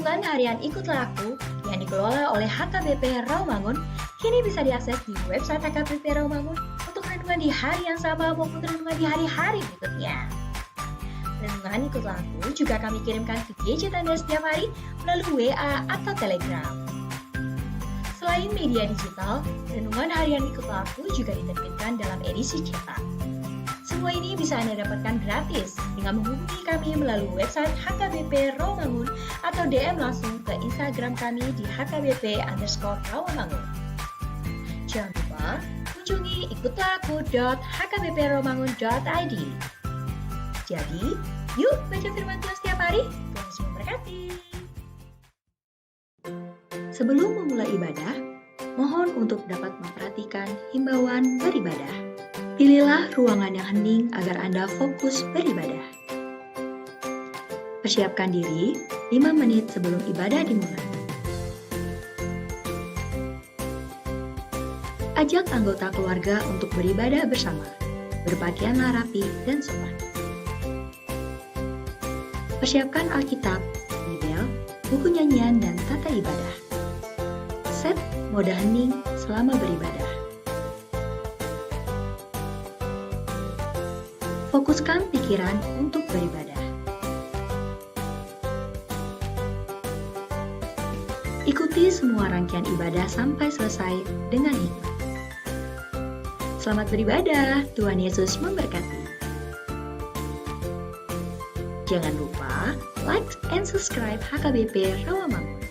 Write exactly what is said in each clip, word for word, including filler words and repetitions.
Renungan harian Ikutlah Aku yang dikelola oleh H K B P Rawamangun kini bisa diakses di website H K B P Rawamangun untuk renungan di hari yang sama maupun renungan di hari-hari berikutnya. Renungan Ikutlah Aku juga kami kirimkan ke gadget Anda setiap hari melalui W A atau Telegram. Selain media digital, renungan harian Ikutlah Aku juga diterbitkan dalam edisi cetak. Semua ini bisa Anda dapatkan gratis dengan menghubungi kami melalui website H K B P Rawamangun atau D M langsung ke Instagram kami di H K B P underscore Rawamangun. Jangan lupa kunjungi ikutlah aku dot H K B P rawamangun dot I D. Jadi, yuk baca firman Tuhan setiap hari. Tuhan Yesus memberkati. Sebelum memulai ibadah, mohon untuk dapat memperhatikan himbauan beribadah. Pilihlah ruangan yang hening agar Anda fokus beribadah. Persiapkan diri lima menit sebelum ibadah dimulai. Ajak anggota keluarga untuk beribadah bersama. Berpakaianlah rapi dan sopan. Persiapkan Alkitab, Bibel, buku nyanyian, dan tata ibadah. Set mode hening selama beribadah. Fokuskan pikiran untuk beribadah. Ikuti semua rangkaian ibadah sampai selesai dengan hikmat. Selamat beribadah, Tuhan Yesus memberkati. Jangan lupa like and subscribe H K B P Rawamangun.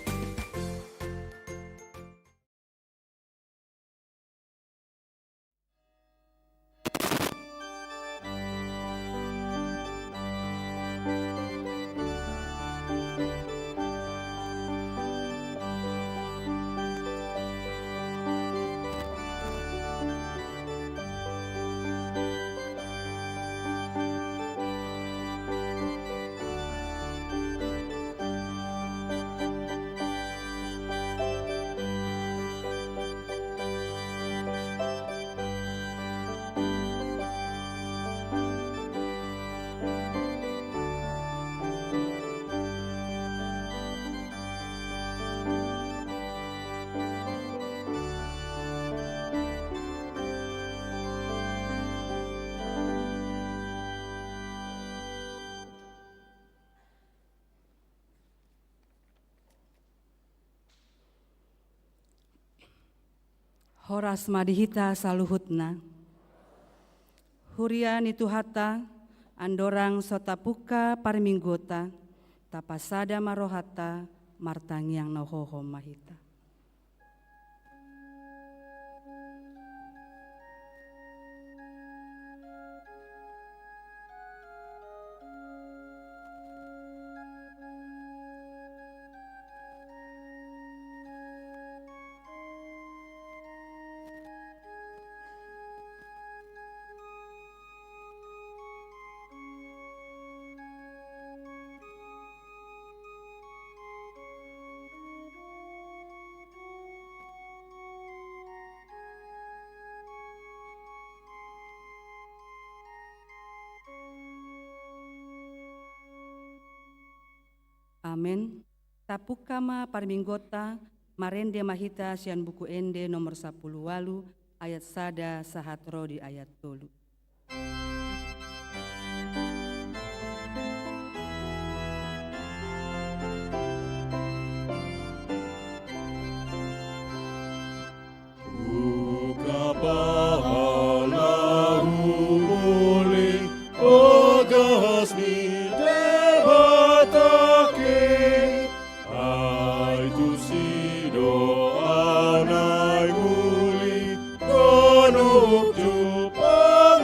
Horas ma di hita saluhutna. Huria ni Tuhanta, andorang so tapungka parmingguonta, tapasada ma rohanta, martangiang na hohom ma hita. Amen. Tapungka ma parmingguonta, marende ma hita sian Buku Ende nomor sampulu ualu, ayat sada sahat ro di ayat tolu. Uka pahala hubuli bagas ni Debata ke, ai tusi do anak huli ganup jumpang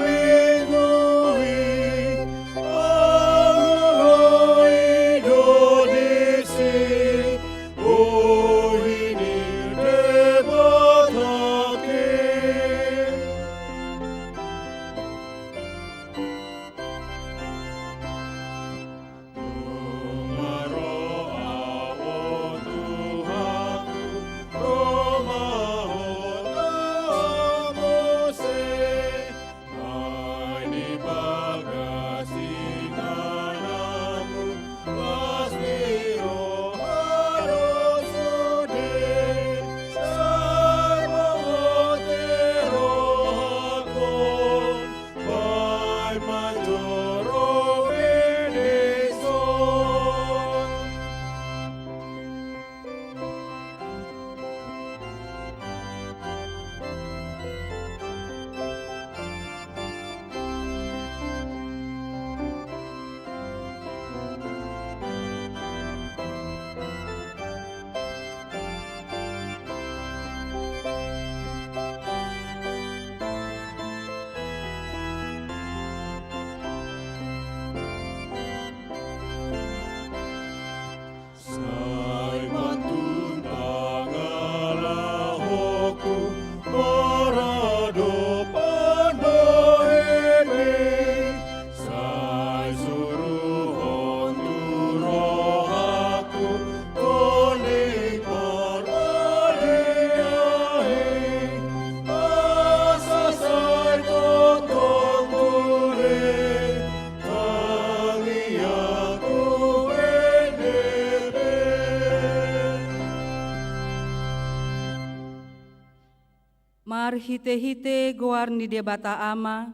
Marhite-hite goar ni Debata Ama,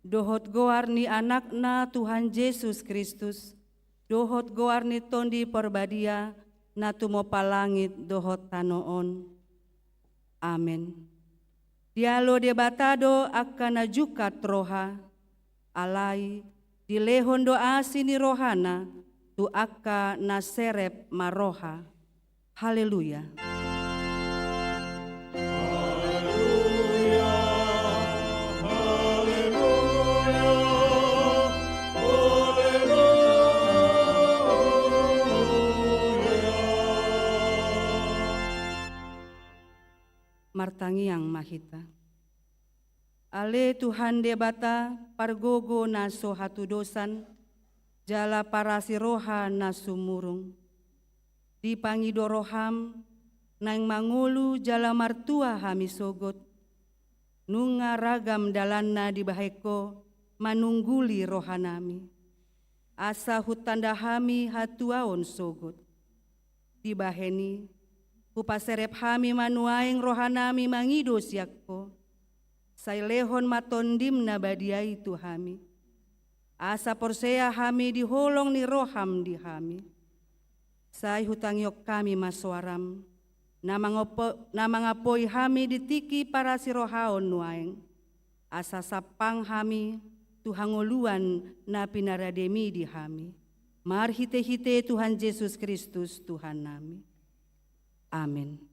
dohot goar ni Anakna Tuhan Jesus Kristus, dohot goar ni Tondi Parbadia, na tumompa langit dohot tano on. Amen. Dialo Debata do angka na jungkat roha, alai dilehon do asi ni rohana tu angka na serep marroha. Haleluya. Martangiang ma hita. Ale Tuhan Debata, pargogo na so hatudosan, jala parasi roha na sumurung. Dipangido roham, naeng mangolu jala martua hami sogot. Nunga ragam dalanna dibahen ho manungguli rohanami. Asa huntanda hami hatuaon sogot. Dibahen i, hupaserep hami ma nuaeng rohanami mangido sian ho. Sai lehon ma Tondim na badia i tu hami. Asa porsea hami di holong ni roham di hami. Sai hutangihon hami ma soaram, na mangopo-, na mangapoi hami di tingki parasirohaon nuaeng. Asa sampang hami tu hangoluan na pinarademi di hami. Marhite-hite Tuhan Jesus Kristus Tuhannami. Amen.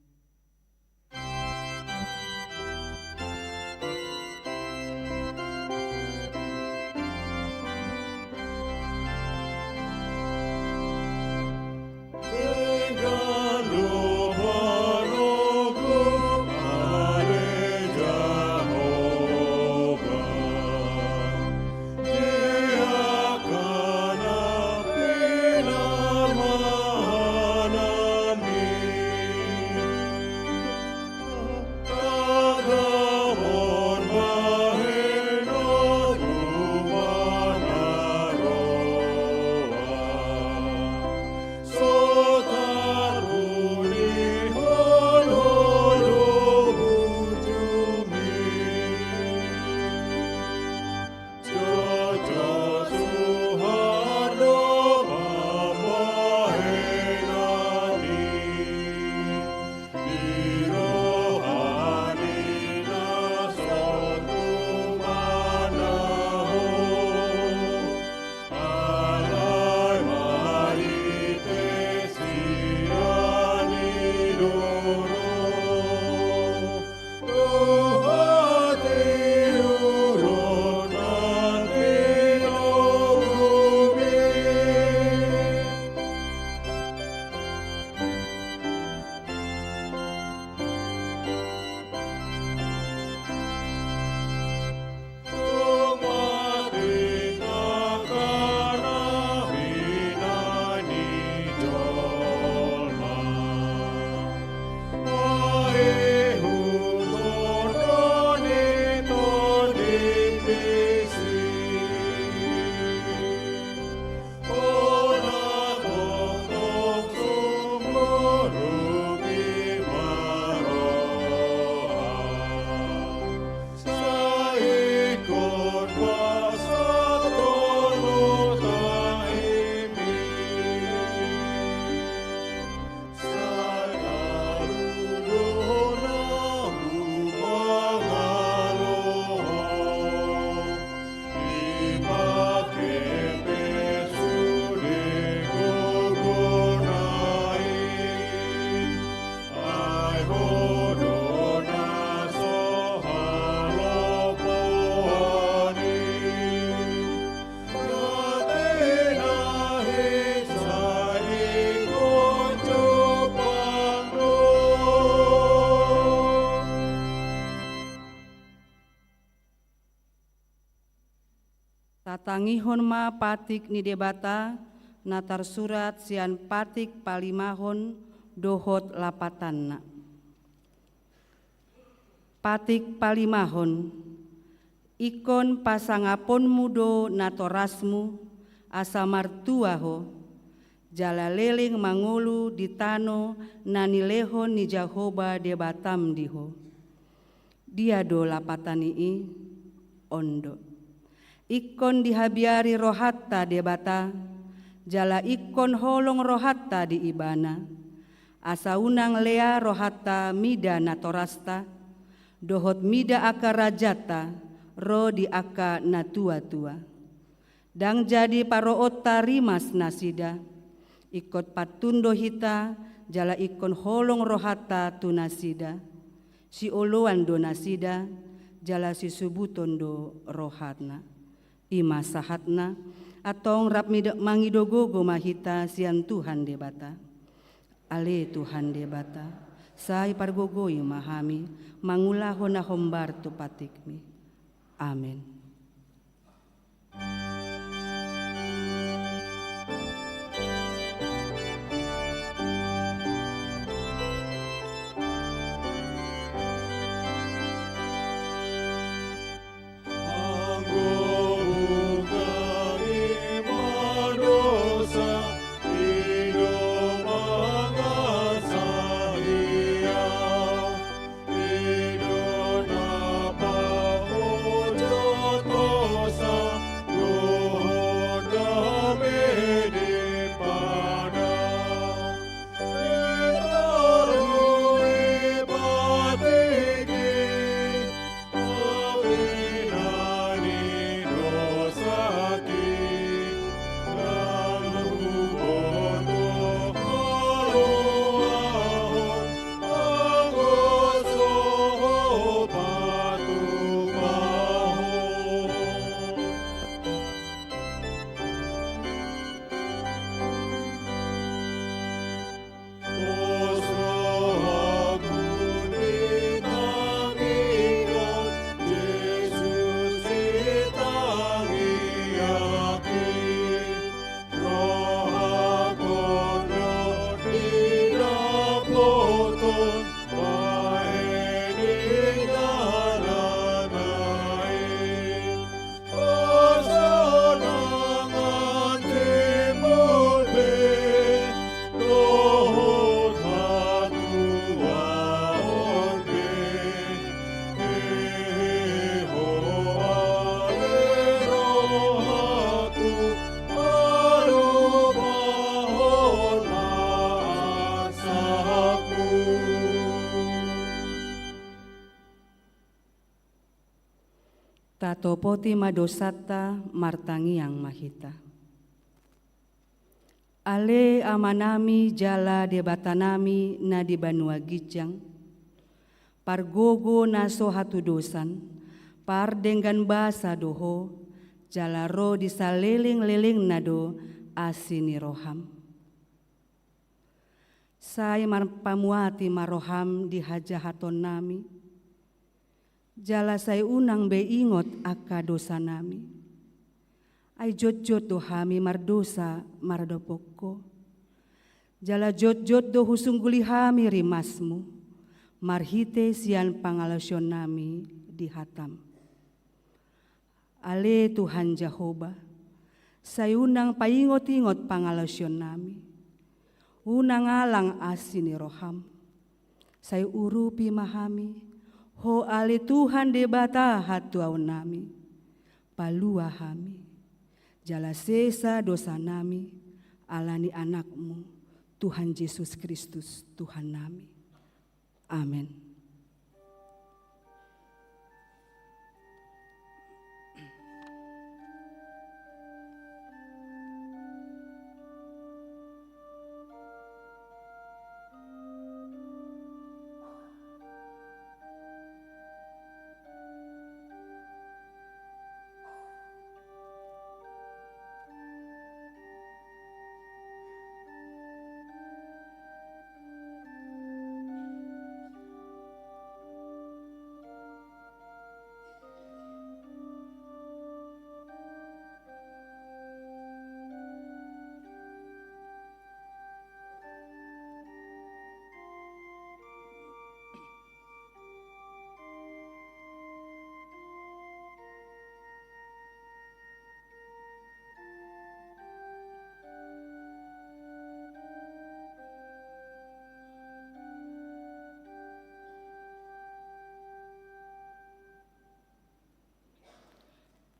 Tatangihon ma patik ni Debata na tarsurat sian patik palimahon dohot lapatanna. Patik palimahon. Ingkon pasangaponmu do natorasmu, asa martua ho, jala leleng mangolu di tano na nilehon ni Jahowa Debatam di ho. Dia do lapatan ni i? On do. Ingkon dihabiari rohanta Debata, jala ingkon holong rohanta di Ibana, asa unang lea rohanta mida natorasta, dohot mida angka rajanta ro di angka natuatua. Ndang jadi paroonta rimas nasida, ingkon pantun do hita, jala ingkon holong rohanta tu nasida. Sioloan do nasida, jala sisubuton do rohana. I ma sahatna, antong rap mida-, mangido gogo ma hita sian Tuhan Debata. Ale Tuhan Debata, sai pargogoi ma hami, mangulahon na hombar tu patikmi. Amen. Tatopoti ma dosanta, martangiang ma hita. Ale Amanami jala Debatanami na di banua ginjang, pargogo na so hatudosan, pardenggan basa do Ho, jala ro di salelenglelengna do asi ni roham. Sai marpamuati ma roham di hajahatonnami, jala sai unang be ingot angka dosanami. Ai jotjot do hami mardosa maradophon Ho, jala jotjot do husungguli hami rimasmu, marhite sian pangalaosionnami di hatam. Ale Tuhan Jahowa, sai unang paingotingot pangalaosionnami. Unang alang asi ni roham. Sai urupi ma hami, Ho ale Tuhan Debata hatuaonnami. Palua hami, jala sesa dosanami, ala ni Anakmu, Tuhan Jesus Kristus, Tuhannami. Amen.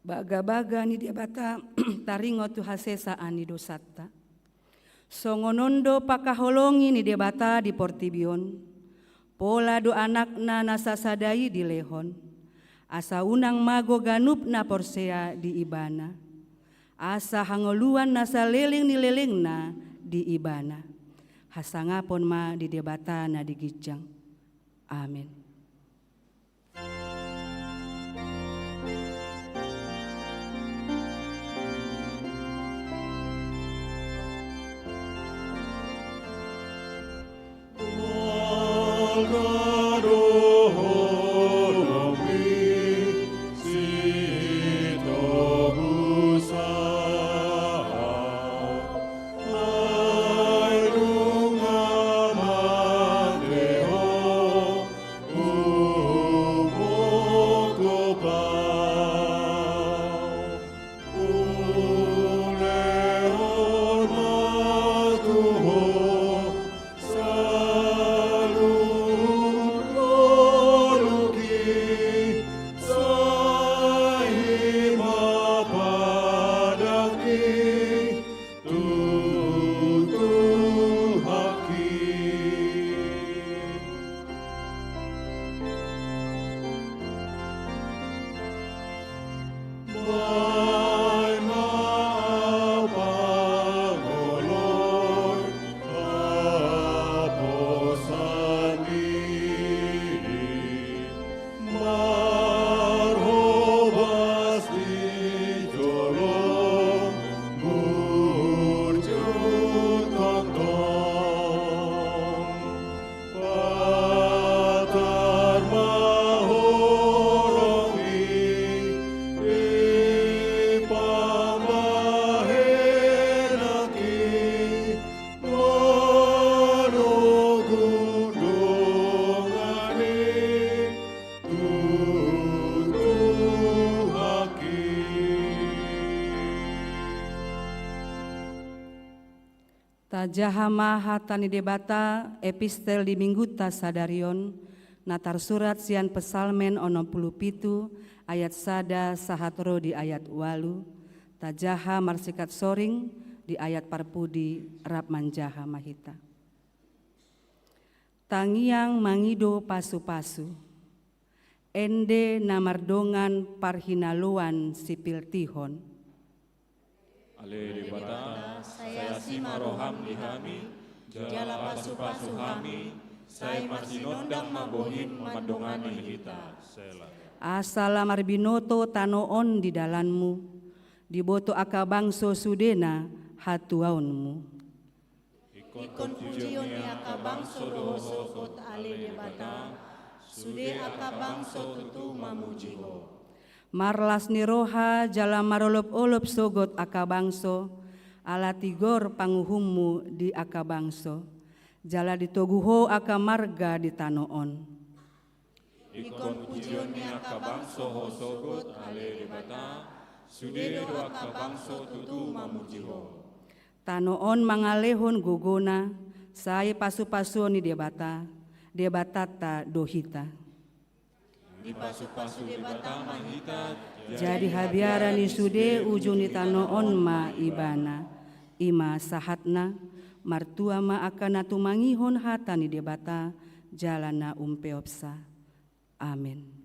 Bagabaga ni Debata taringot tu hasesaan ni dosanta. Songon on do pangkaholongi ni Debata di portibi on, pola do Anakna na sasada i dilehon, asa unang mago ganup na porsea di Ibana, asa hangoluan na saleleng ni lelengna di Ibana. Hasangapon ma di Debata na di ginjang. Amen. Tajaha ma hata ni Debata, epistel di minggunta sadari on, na tarsurat sian Psalmen onom pulu pitu ayat sada sahat ro di ayat ualu. Tajaha marsikat soring di ayat parpudi, rap manjaha ma hita. Tangiang mangido pasupasu, ende na mardongan parhinaloan sipiltihon. Ale Debata, sai asi ma roham di hami, jala pasupasu hami, sai marsinondang ma bohim mandongani hita. Sela. Asa lam marbinoto tano on di dalanmu, diboto angka bangso sudena hatuaonmu. Ingkon pujion ni angka bangso do ho sogot ale Debata, sude angka bangso tutu mamuji ho. Marlas ni roha jala marolopolop sogot angka bangso, ala tigor panguhummu di angka bangso, jala ditogu ho angka marga di tano on. Ingkon pujion ni angka bangso ho sogot ale Debata, sude do angka bangso tutu mamuji ho. Tano on mangalehon gogona, sai pasupasuon ni Debata, Debatanta do hita. Dipasupasu Debata ma hita, jadi habiaran ni sude ujung ni tano on ma Ibana. I ma sahatna. Martua ma angka na tumangihon hata ni Debata jala na umpeopsa. Amen.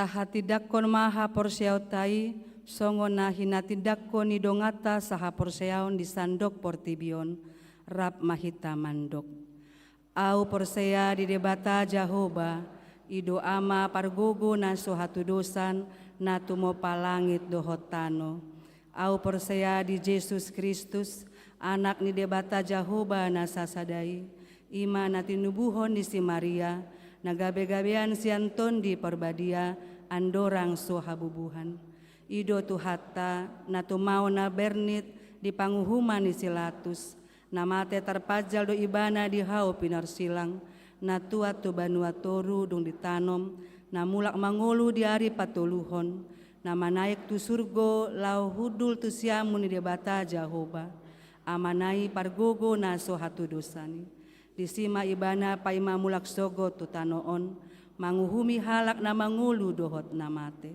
Tahatindangkon ma haporseaonta i, songon na hinatindangkon ni donganta sahaporseaon di sandok portibi on, rap ma hita mandok. Ahu porsea di Debata Jahowa, i do Ama pargogo na so hatudosan, na tumompa langit dohot tano. Ahu porsea di Jesus Kristus, Anak ni Debata Jahowa na sasada i, i ma na tinubuhon ni si Maria, na gabegabean sian Tondi Parbadia, andorang so habubuhan. I do Tuhanta, na tumaon na bernit di panguhuman ni si Latus, na mate tarpanjal do Ibana di hau pinarsilang, na tuat tu banua toru dung ditanom, na mulak mangolu di ari patoluhon, na manaek tu surgo laho hundul tu siamun ni Debata Jahowa, Amana i pargogo na so hatudosan i. Disi ma Ibana paima mulak sogot tu tano on, manguhumi halak na mangolu dohot na mate.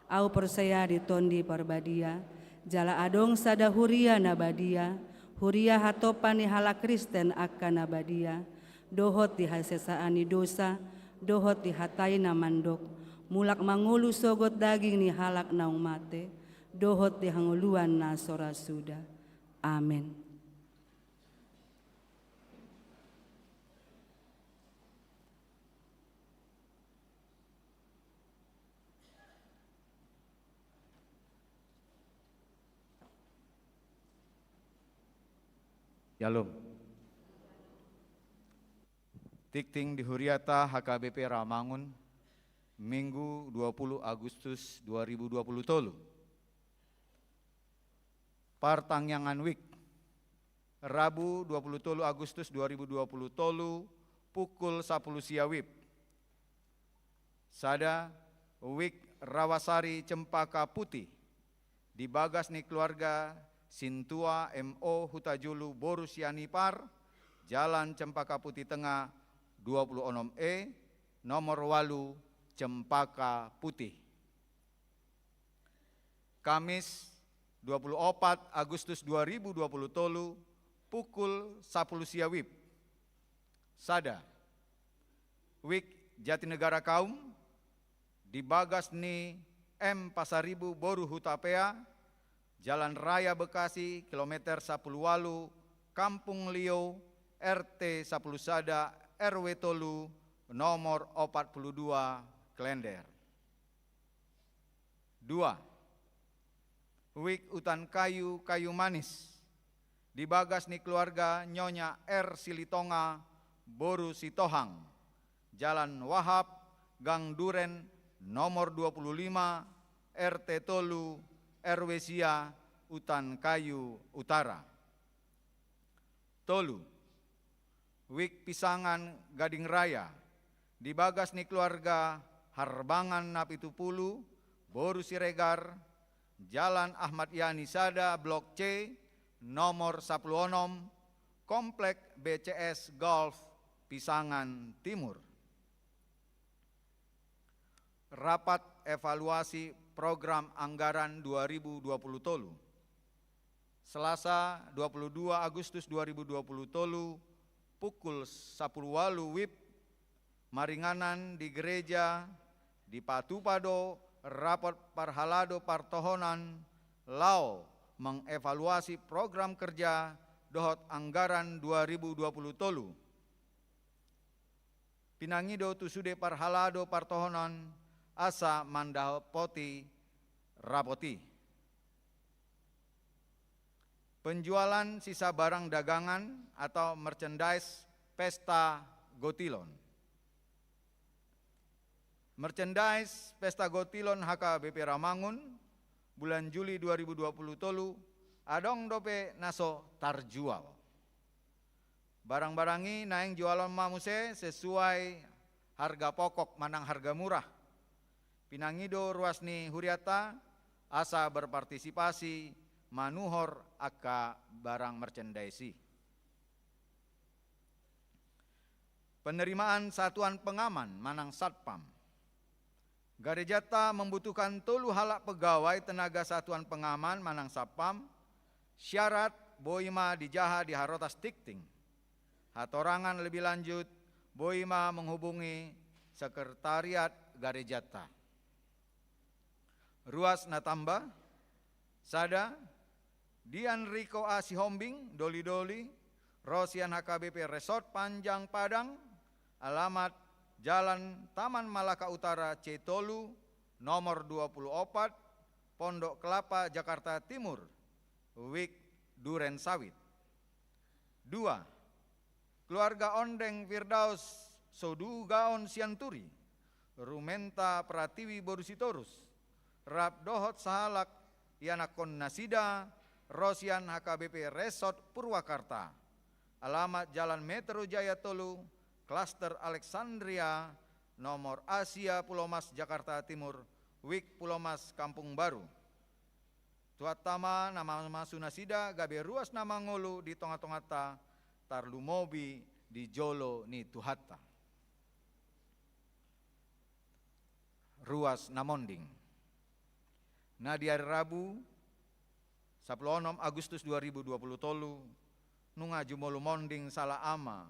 Ahu porsea di Tondi Parbadia, jala adong sada huria na badia, huria hatompa ni halak Kristen angka na badia, dohot di hasesaan ni dosa, dohot di hata i na mandok, mulak mangolu sogot daging ni halak naung mate, dohot di hangoluan na so ra suda. Amen. Syalom. Tingting di huriata H K B P Rawamangun, Minggu dua puluh Agustus dua ribu dua puluh tolu. Partangiangan WIB. Rabu dua puluh tolu Agustus dua ribu dua puluh tolu, pukul sapuluh sia WIB. Sada, WIB Rawasari Cempaka Putih, di bagas ni keluarga Sintua M O Hutajulu boru Sianipar, Jalan Cempaka Putih Tengah dua puluh onom E, nomor walu, Cempaka Putih. Kamis, dua puluh opat Agustus dua ribu dua puluh tolu, pukul sapuluh sia WIB. Sada, WIB Jatinegara Kaum, di bagas ni M Pasaribu boru Hutapea, Jalan Raya Bekasi, kilometer sapuluh walu, Kampung Liou, R T sapuluh sada, R W tolu, nomor opat puluh dua, Klender. Dua, WIB Utan Kayu, Kayu Manis, di bagas ni keluarga Nyonya R Silitonga boru Sitohang, Jalan Wahab, Gang Duren, nomor dua puluh lima, R T tolu, R W sia, Utan Kayu Utara. Tolu, WIB Pisangan Gading Raya, di bagas ni keluarga Harbangan Napitupulu boru Siregar, Jalan Ahmad Yani sada, Blok C, nomor sapuluh onom, Komplek B C S Golf, Pisangan Timur. Rapat evaluasi program anggaran dua ribu dua puluh tolu. Selasa, dua puluh dua Agustus dua ribu dua puluh tolu, pukul sapuluh walu WIB, maringanan di gereja, dipatupa do rapat parhalado partohonan laho mengevaluasi program kerja dohot anggaran dua ribu dua puluh tolu. Pinangido tu sude parhalado partohonan asa mandapoti rapot i. Penjualan sisa barang dagangan atau merchandise Pesta Gotilon. Merchandise Pesta Gotilon H K B P Rawamangun, bulan Juli dua ribu dua puluh tolu, adong dope na so tarjual. Barang-barang i naeng jualon ma muse sesuai harga pokok manang harga murah. Pinangido ruas ni huriata asa berpartisipasi manuhor angka barang merchandise i. Penerimaan satuan pengaman manang satpam. Garejanta membutuhkan tolu halak pegawai tenaga satuan pengaman manang satpam, syarat boi ma dijaha di harotas tingting. Hatorangan lebih lanjut boi ma menghubungi sekretariat garejanta. Ruas na tamba: sada, Dian Riko A Sihombing, Doli-doli, ro sian H K B P Resort Panjang Padang, alamat Jalan Taman Malaka Utara C tolu, nomor dua puluh opat, Pondok Kelapa, Jakarta Timur, WIK Duren Sawit. Dua, keluarga Ondeng Firdaus Sodugaon Sianturi, Rumenta Pratiwi boru Sitorus, rap dohot sahalak ianakhon nasida, ro sian H K B P Resort Purwakarta, alamat Jalan Metro Jaya tolu, Klaster Alexandria, nomor Asia Pulomas Jakarta Timur, WIK Pulomas Kampung Baru. Tuhanta ma na mamasu nasida gabe ruas na mangolu di tonga-tonganta, tarlumobi di jolo ni Tuhanta. Ruas na monding. Na di ari Rabu, sampulu onom Agustus dua ribu dua puluh tolu, nunga jumolo monding sahala ama,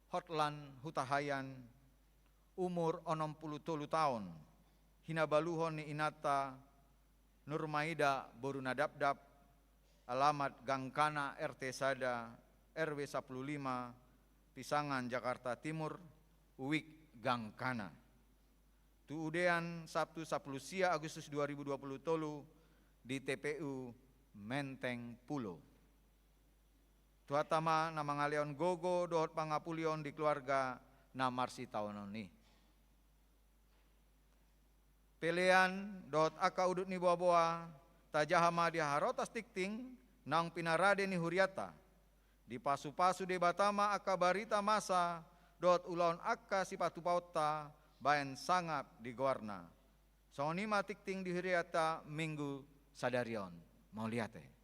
Hotlan Hutahaean, umur onom pulu tolu taon, hinabaluhon ni inanta Nurmaida boru Nadapdap, alamat Gang Kana, R T sada, R W sampulu lima, Pisangan, Jakarta Timur, WIK Gang Kana. Tu udean Sabtu sampulu sia Agustus dua ribu dua puluh tolu di T P U Menteng Pulo. Tuhanta ma na mangalehon gogo dohot pangapulion di keluarga na marsitaonon i. Pelean dohot angka udut ni boa-boa, tajaha ma di harotas tingting naung pinarade ni hurianta. Dipasu-pasu Debata ma angka barita masa dohot ulaon angka sipatupaonta baen sangap di goarna. Songon i ma tingting di hurianta Minggu sadari on. Mauliate.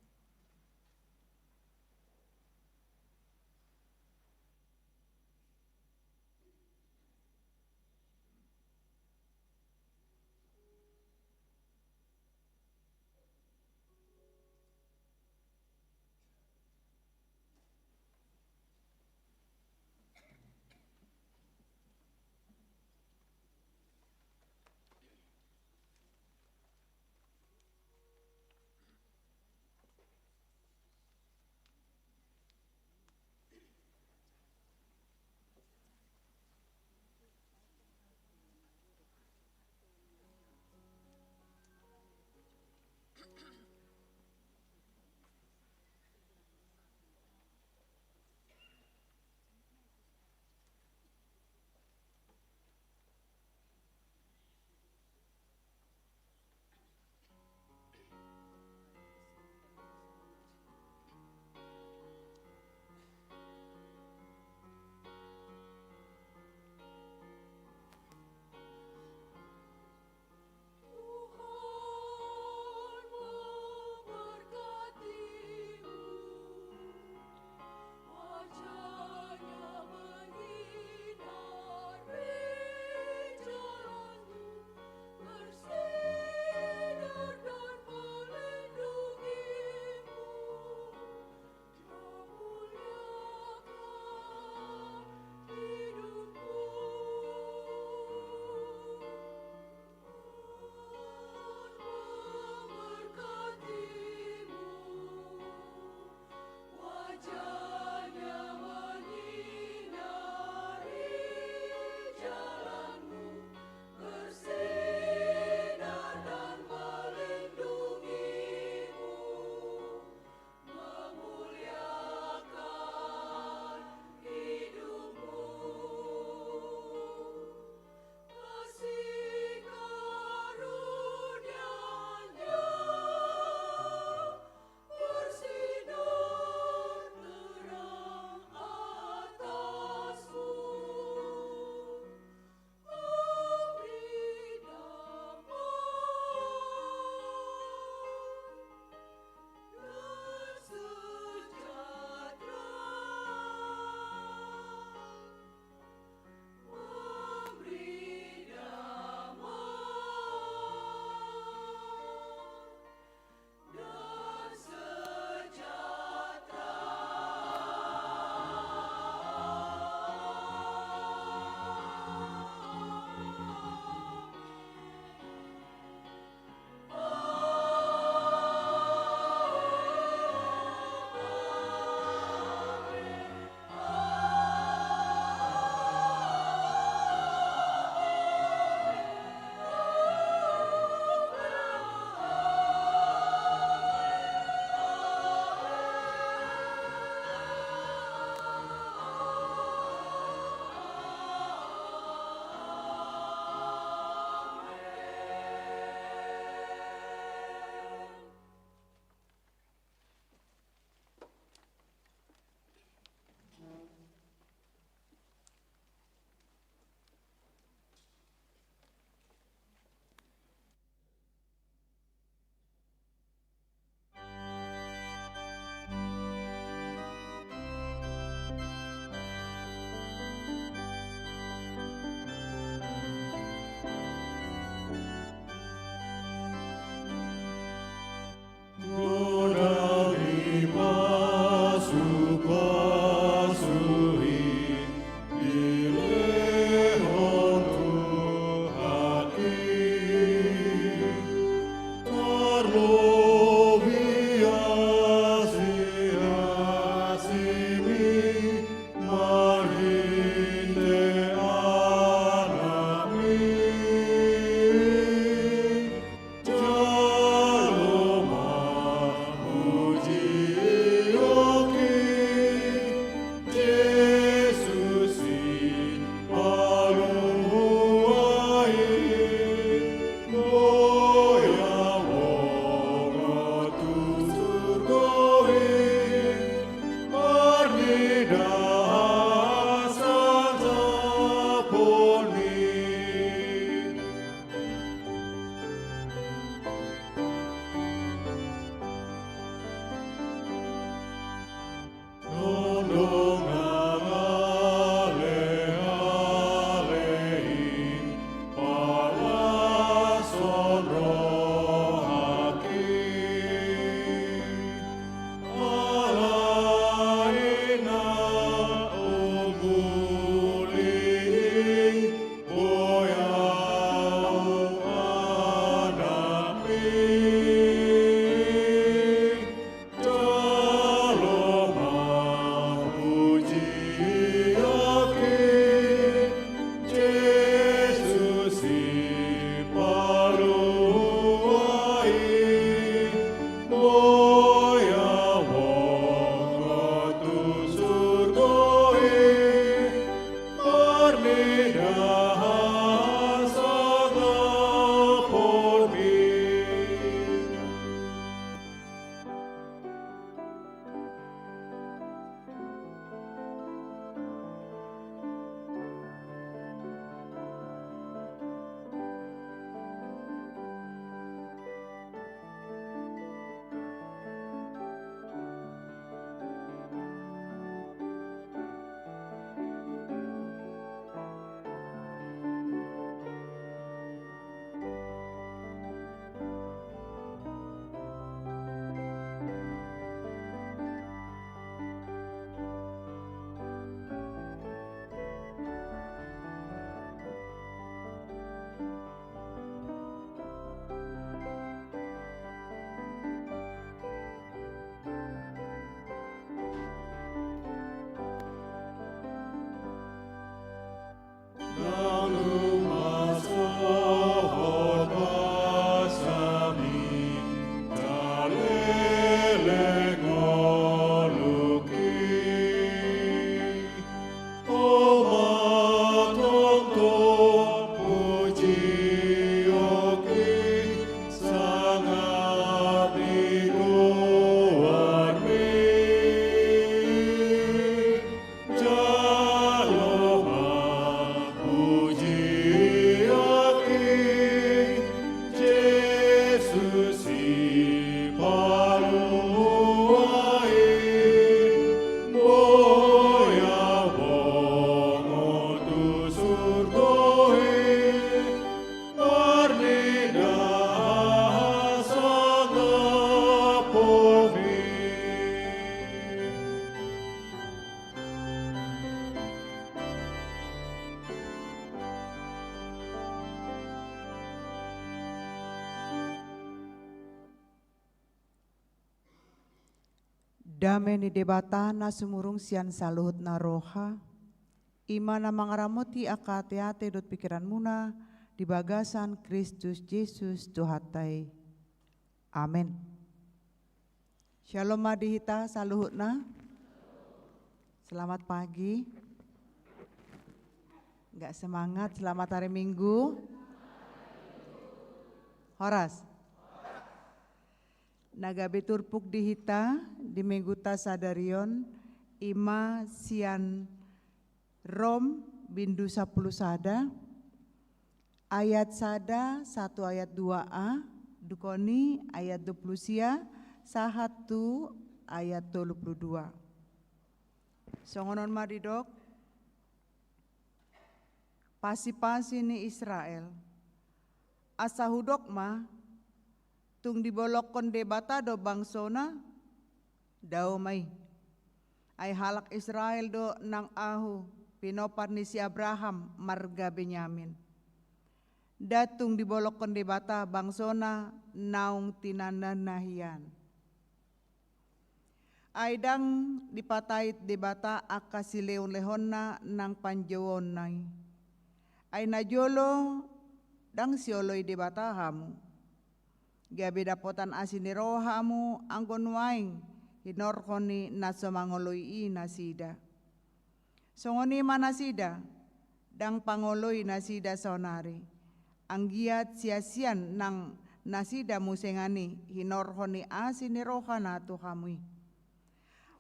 Marhite Anakmi, jalo ma pujionki, Jesus Sipaluhut i. Boya wong tu surgo i, marnida hasangapon i. Nungnung angaleale i, palashon rohangki. Alai na umuli i, boya wong Anakmi. Jalo ma pujionki, Jesus Sipaluhut i. Boya wong tu surgo i, marnida hasangapon i. Ndang lumas dohot basami, taleleng ngolungki. Ho ma tongtong pujionki, sangap ni goarmi. Jalo ma pujionki, Jesus Sipaluhut i. Boya wong tu surgo i, marnida hasangapon i. Dame ni Debata na sumurung sian saluhut na roha, i ma na mangaramoti angka ateate dohot pingkiranmuna di bagasan Kristus Jesus Tuhanta i. Amen. Syalom ma di hita saluhutna. Selamat pagi. Nggak semangat, selamat hari Minggu. Horas. Na gabe turpuk di hita di Mingguta sadari on, i ma sian Rom bindu sampulu sada, ayat sada sahat tu ayat dua a, dungkon i ayat dua pulu sia sahat tu ayat tolu pulu dua. Songon on ma didok, pasipasi ni Israel. Asa hudok ma, tung dibolongkon Debata do bangsona? Dao ma i. Ai halak Israel do nang ahu, pinompar ni si Abraham marga Benyamin. Nda tung dibolongkon Debata bangsona naung tinandanna hian. Ai ndang dipatait Debata angka silehonlehonna nang panjouonna i. Ai najolo ndang sioloi Debata hamu, gabe dapotan asi ni roha hamu anggo nuaeng hinorhon ni na so mangoloi i nasida. Songon i ma nasida, ndang pangoloi nasida saonari, anggiat siasian nang nasida muse ngani hinorhon ni asi ni rohana tu hamu i.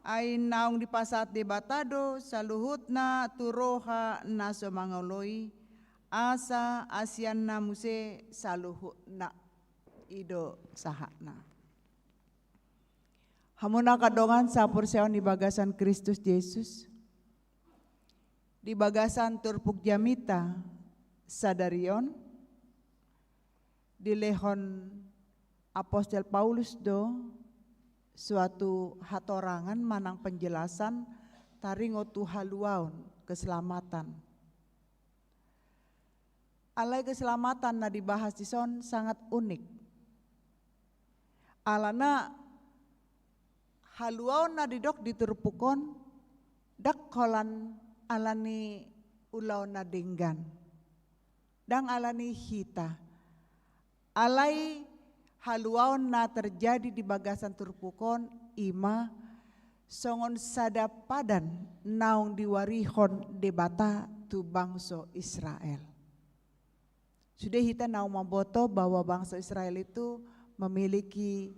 Ai naung dipasahat Debata do saluhutna tu roha na so mangoloi, asa asianna muse saluhutna. I do sahatna. Hamu angka dongan saporseaon di bagasan Kristus Jesus, di bagasan turpuk jamita sadari on, dilehon apostel Paulus do suatu hatorangan manang penjelasan taringot tu haluaon, keselamatan. Alai keselamatan na dibahas dison sangat unik. Alana haluaon na didok di turpuk on ndang holan ala ni ulaon na denggan, ndang ala ni hita. Alai haluaon na terjadi di bagasan turpuk on i ma songon sada padan naung diwarihon Debata tu bangso Israel. Sude hita naung mamboto bahwa bangso Israel itu memiliki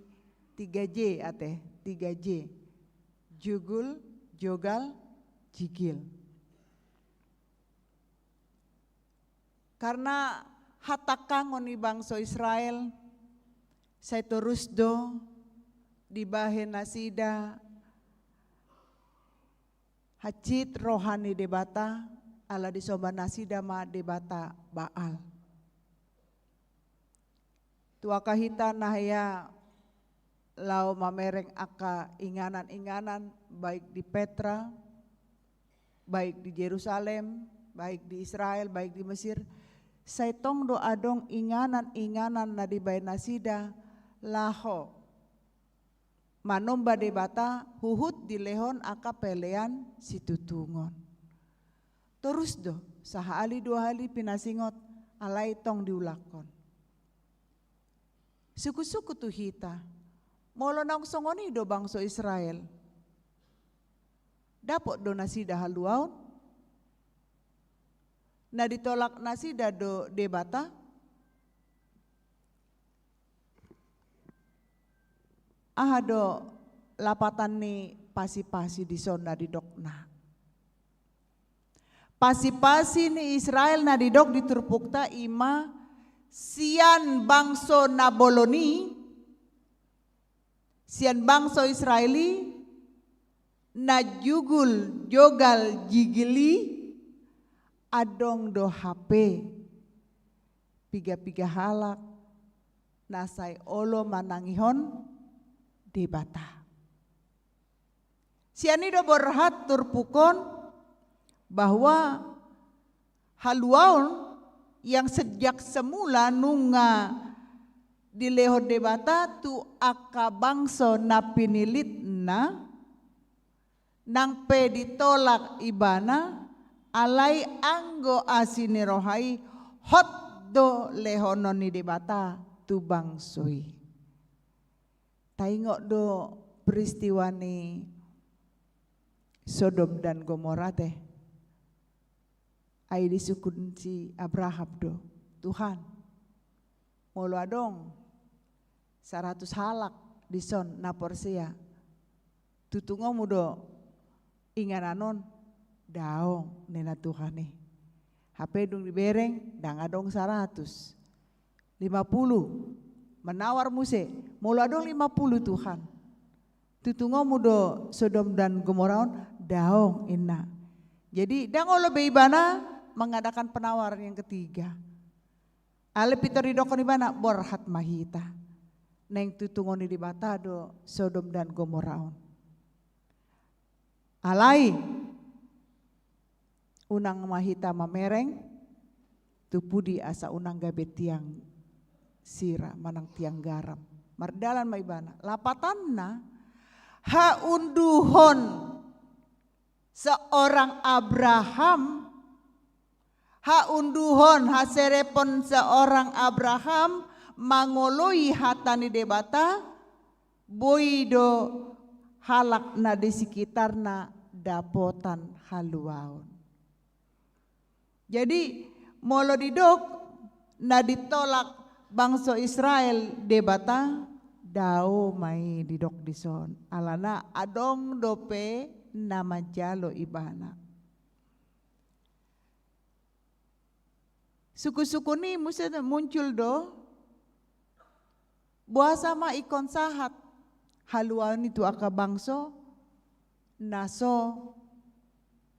tiga J, ate, tiga J. Jugul, jogal, jigil. Karna hatangkangon ni bangso Israel, sai torus do dibahen nasida hansit roha ni Debata, ala disomba nasida ma debata Baal. Tu angka hita na hea laho mamereng angka inganan-inganan, baik di Petra, baik di Jerusalem, baik di Israel, baik di Mesir, sai tong do adong inganan-inganan na dibahen nasida laho manomba Debata huhut dilehon angka pelean situtungon. Torus do, sahali dua hali pinasingot, alai tong diulakhon. Sungkun-sungkun tu hita, molo naung songon i do bangso Israel, dapot do nasida haluaon? Na ditolak nasida do Debata? Aha do lapatan ni pasi-pasi dison na didokna? Pasi-pasi ni Israel na didok di turpukta i ma sian bangso na bolon i, sian bangso Israel i, na jugul, jogal, jigil i, adong do hape piga-piga halak na sai olo manangihon Debata. Sian i do borhat turpuk on bahwa haluaon yang sejak semula nunga dilehon Debata tu angka bangso na pinilitna, nang pe ditolak ibana, alai anggo asi ni roha i hot do lehonon ni Debata tu bangso i. Taingot do peristiwa ni Sodom dan Gomora, te. Ai disungkun si Abraham do, Tuhan, molo adong saratus halak dison na porsea, tutungonmu do inganan on? Daong, ninna Tuhan i. Hape dung dibereng, ndang adong saratus. Lima puluh. Menawar muse, molo adong lima puluh, Tuhan, tutungonmu do Sodom dan Gomora on? Daong, ninna. Jadi, ndang olo be ibana mengadakan penawaran yang ketiga. Alai pintor didokkon ibana, borhat ma hita. Naeng tutungon ni Debata do Sodom dan Gomora on. Alai, unang ma hita mamereng tu pudi asa unang gabe tiang sira manang tiang garam. Mardalan ma ibana. Lapatanna, haunduhon seorang Abraham, haunduhon, haserepon seorang Abraham mangoloi hata ni Debata, boi do halak na di sekitarna dapotan haluaon. Jadi, molo didok na ditolak bangso Israel Debata, dao ma i didok dison. Alana adong dope na manjalo ibana. Sungkun-sungkun i muse muncul do, boasa ma ingkon sahat haluaon i tu angka bangso na so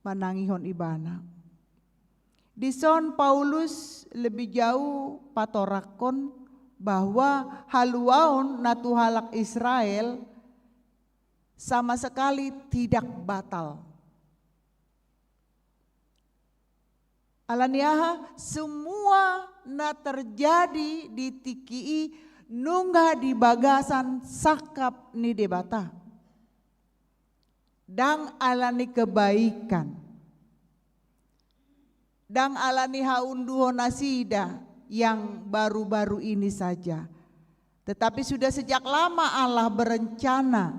manangihon ibana. Dison Paulus lebih jauh patorangkon bahwa haluaon na tu halak Israel sama sekali tidak batal. Alani aha? Semua na terjadi di tingki i nunga di bagasan sangkap ni Debata. Ndang alani kebaikan. Ndang alani haunduhon nasida yang baru-baru ini saja. Tetapi sudah sejak lama Allah berencana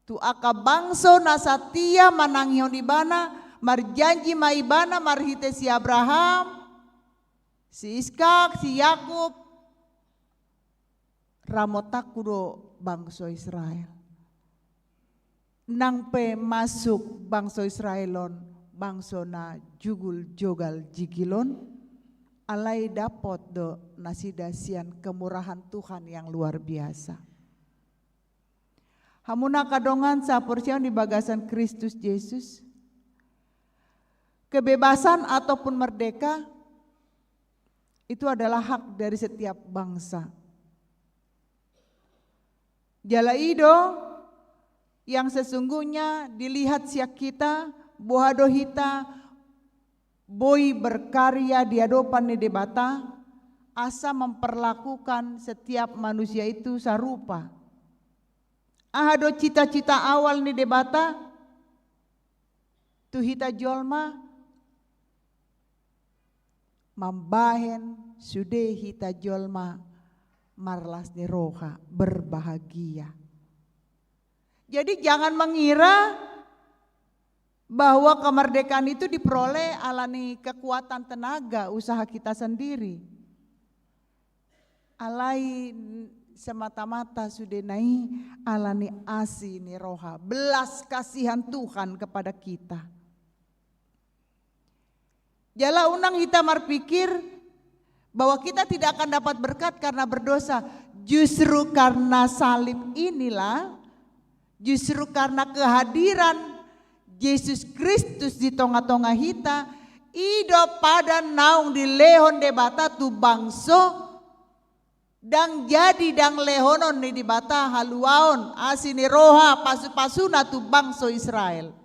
tu angka bangso na satia manangihon ibana, marjanji ma ibana marhite si Abraham, si Iskak, si Yakub, ramotanku do bangso Israel. Nang pe masuk bangso Israel on, bangso na jugul jogal jigil on, alai dapot do nasida sian kemurahan Tuhan yang luar biasa. Hamu angka dongan saporseaon di bagasan Kristus Jesus, kebebasan ataupun merdeka itu adalah hak dari setiap bangsa. Jala i do yang sesungguhnya dilihat sian hita, boha do hita boi berkarya di adopan ni Debata, asa memperlakukan setiap manusia itu sarupa. Aha do cita-cita awal ni Debata tu hita jolma? Mambahen sude hita jolma marlas ni roha, berbahagia. Jadi jangan mengira bahwa kemerdekaan itu diperoleh alani kekuatan tenaga usaha kita sendiri. Alai semata-mata sude na i alani asi ni roha, belas kasihan Tuhan kepada kita. Jala unang hita marpikir bahwa kita tidak akan dapat berkat karena berdosa. Justru karena salib inilah, justru karena kehadiran Jesus Kristus di tonga-tonga hita, i do padan naung dilehon Debata tu bangso, ndang jadi ndang lehonon ni Debata haluaon, asi ni roha, pasu-pasuna tu bangso Israel.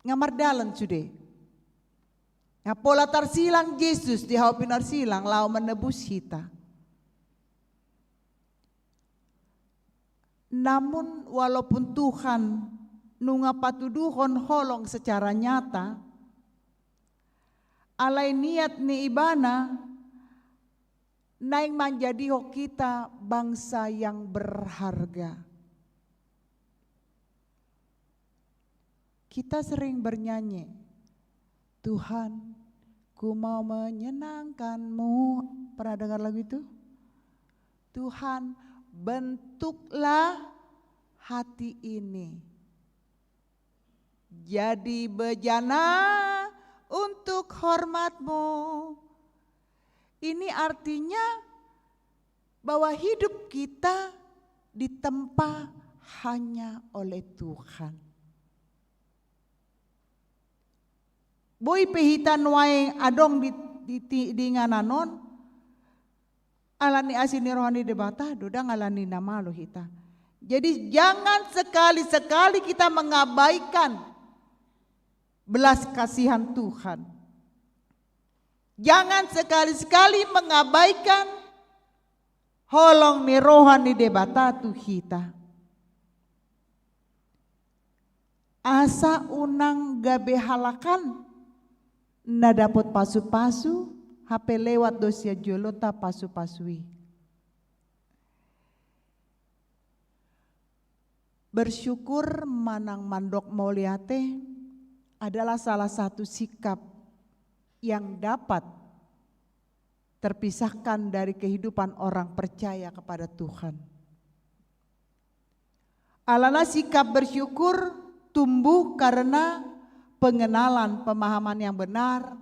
Nga mardalan sude. Nga pola tarsilang Jesus di hau pinarsilang laho menebus hita. Namun walaupun Tuhan nunga patuduhon holong secara nyata, alai niat ni Ibana naeng manjadihon hita bangsa yang berharga. Kita sering bernyanyi, "Tuhan, ku mau menyenangkan-Mu." Pernah dengar lagu itu? "Tuhan, bentuklah hati ini jadi bejana untuk hormat-Mu." Ini artinya bahwa hidup kita ditempa hanya oleh Tuhan. Boi pe hita nuaeng adong di, di, di, di inganan on, alani asi ni roha ni Debata do, ndang alani na malo hita. Jadi jangan sekali-sekali kita mengabaikan belas kasihan Tuhan. Jangan sekali-sekali mengabaikan holong ni roha ni Debata tu hita. Asa unang gabe halak an na dapot pasu-pasu, hape lewat do sian jolonta pasu-pasu i. Bersyukur manang mandok mauliate adalah salah satu sikap yang dapat terpisahkan dari kehidupan orang percaya kepada Tuhan. Alana sikap bersyukur tumbuh karena pengenalan pemahaman yang benar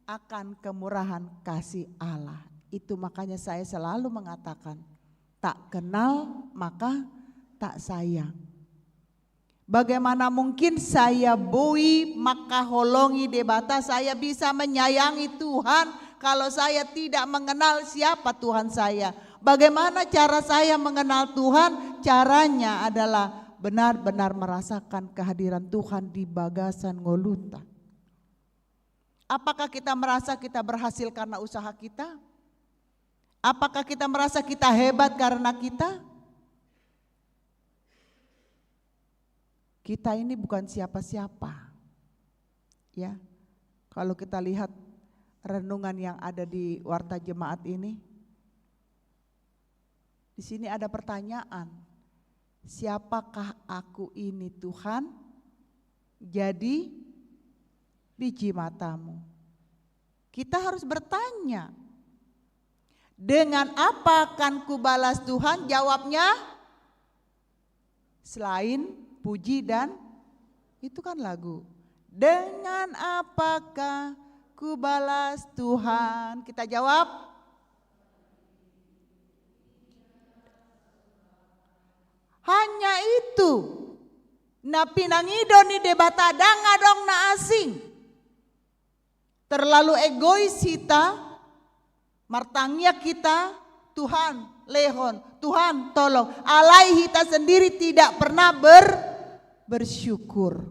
akan kemurahan kasih Allah. Itu makanya saya selalu mengatakan, tak kenal maka tak sayang. Bagaimana mungkin saya boi mangkaholongi Debata, saya bisa menyayangi Tuhan, kalau saya tidak mengenal siapa Tuhan saya? Bagaimana cara saya mengenal Tuhan? Caranya adalah benar-benar merasakan kehadiran Tuhan di bagasan ngolunta. Apakah kita merasa kita berhasil karena usaha kita? Apakah kita merasa kita hebat karena kita? Kita ini bukan siapa-siapa. Ya. Kalau kita lihat renungan yang ada di Warta Jemaat ini, di sini ada pertanyaan, "Siapakah aku ini, Tuhan?" Jadi, di jimatamu. Kita harus bertanya, "Dengan apa akan kubalas Tuhan?" Jawabnya, selain puji dan, itu kan lagu. "Dengan apakah kubalas Tuhan?" Kita jawab, hanya itu. Na pinangido ni Debata, ndang adong na asing. Terlalu egois hita, martangiang hita, "Tuhan, lehon, Tuhan, tolong." Alai hita sendiri tidak pernah ber-, bersyukur.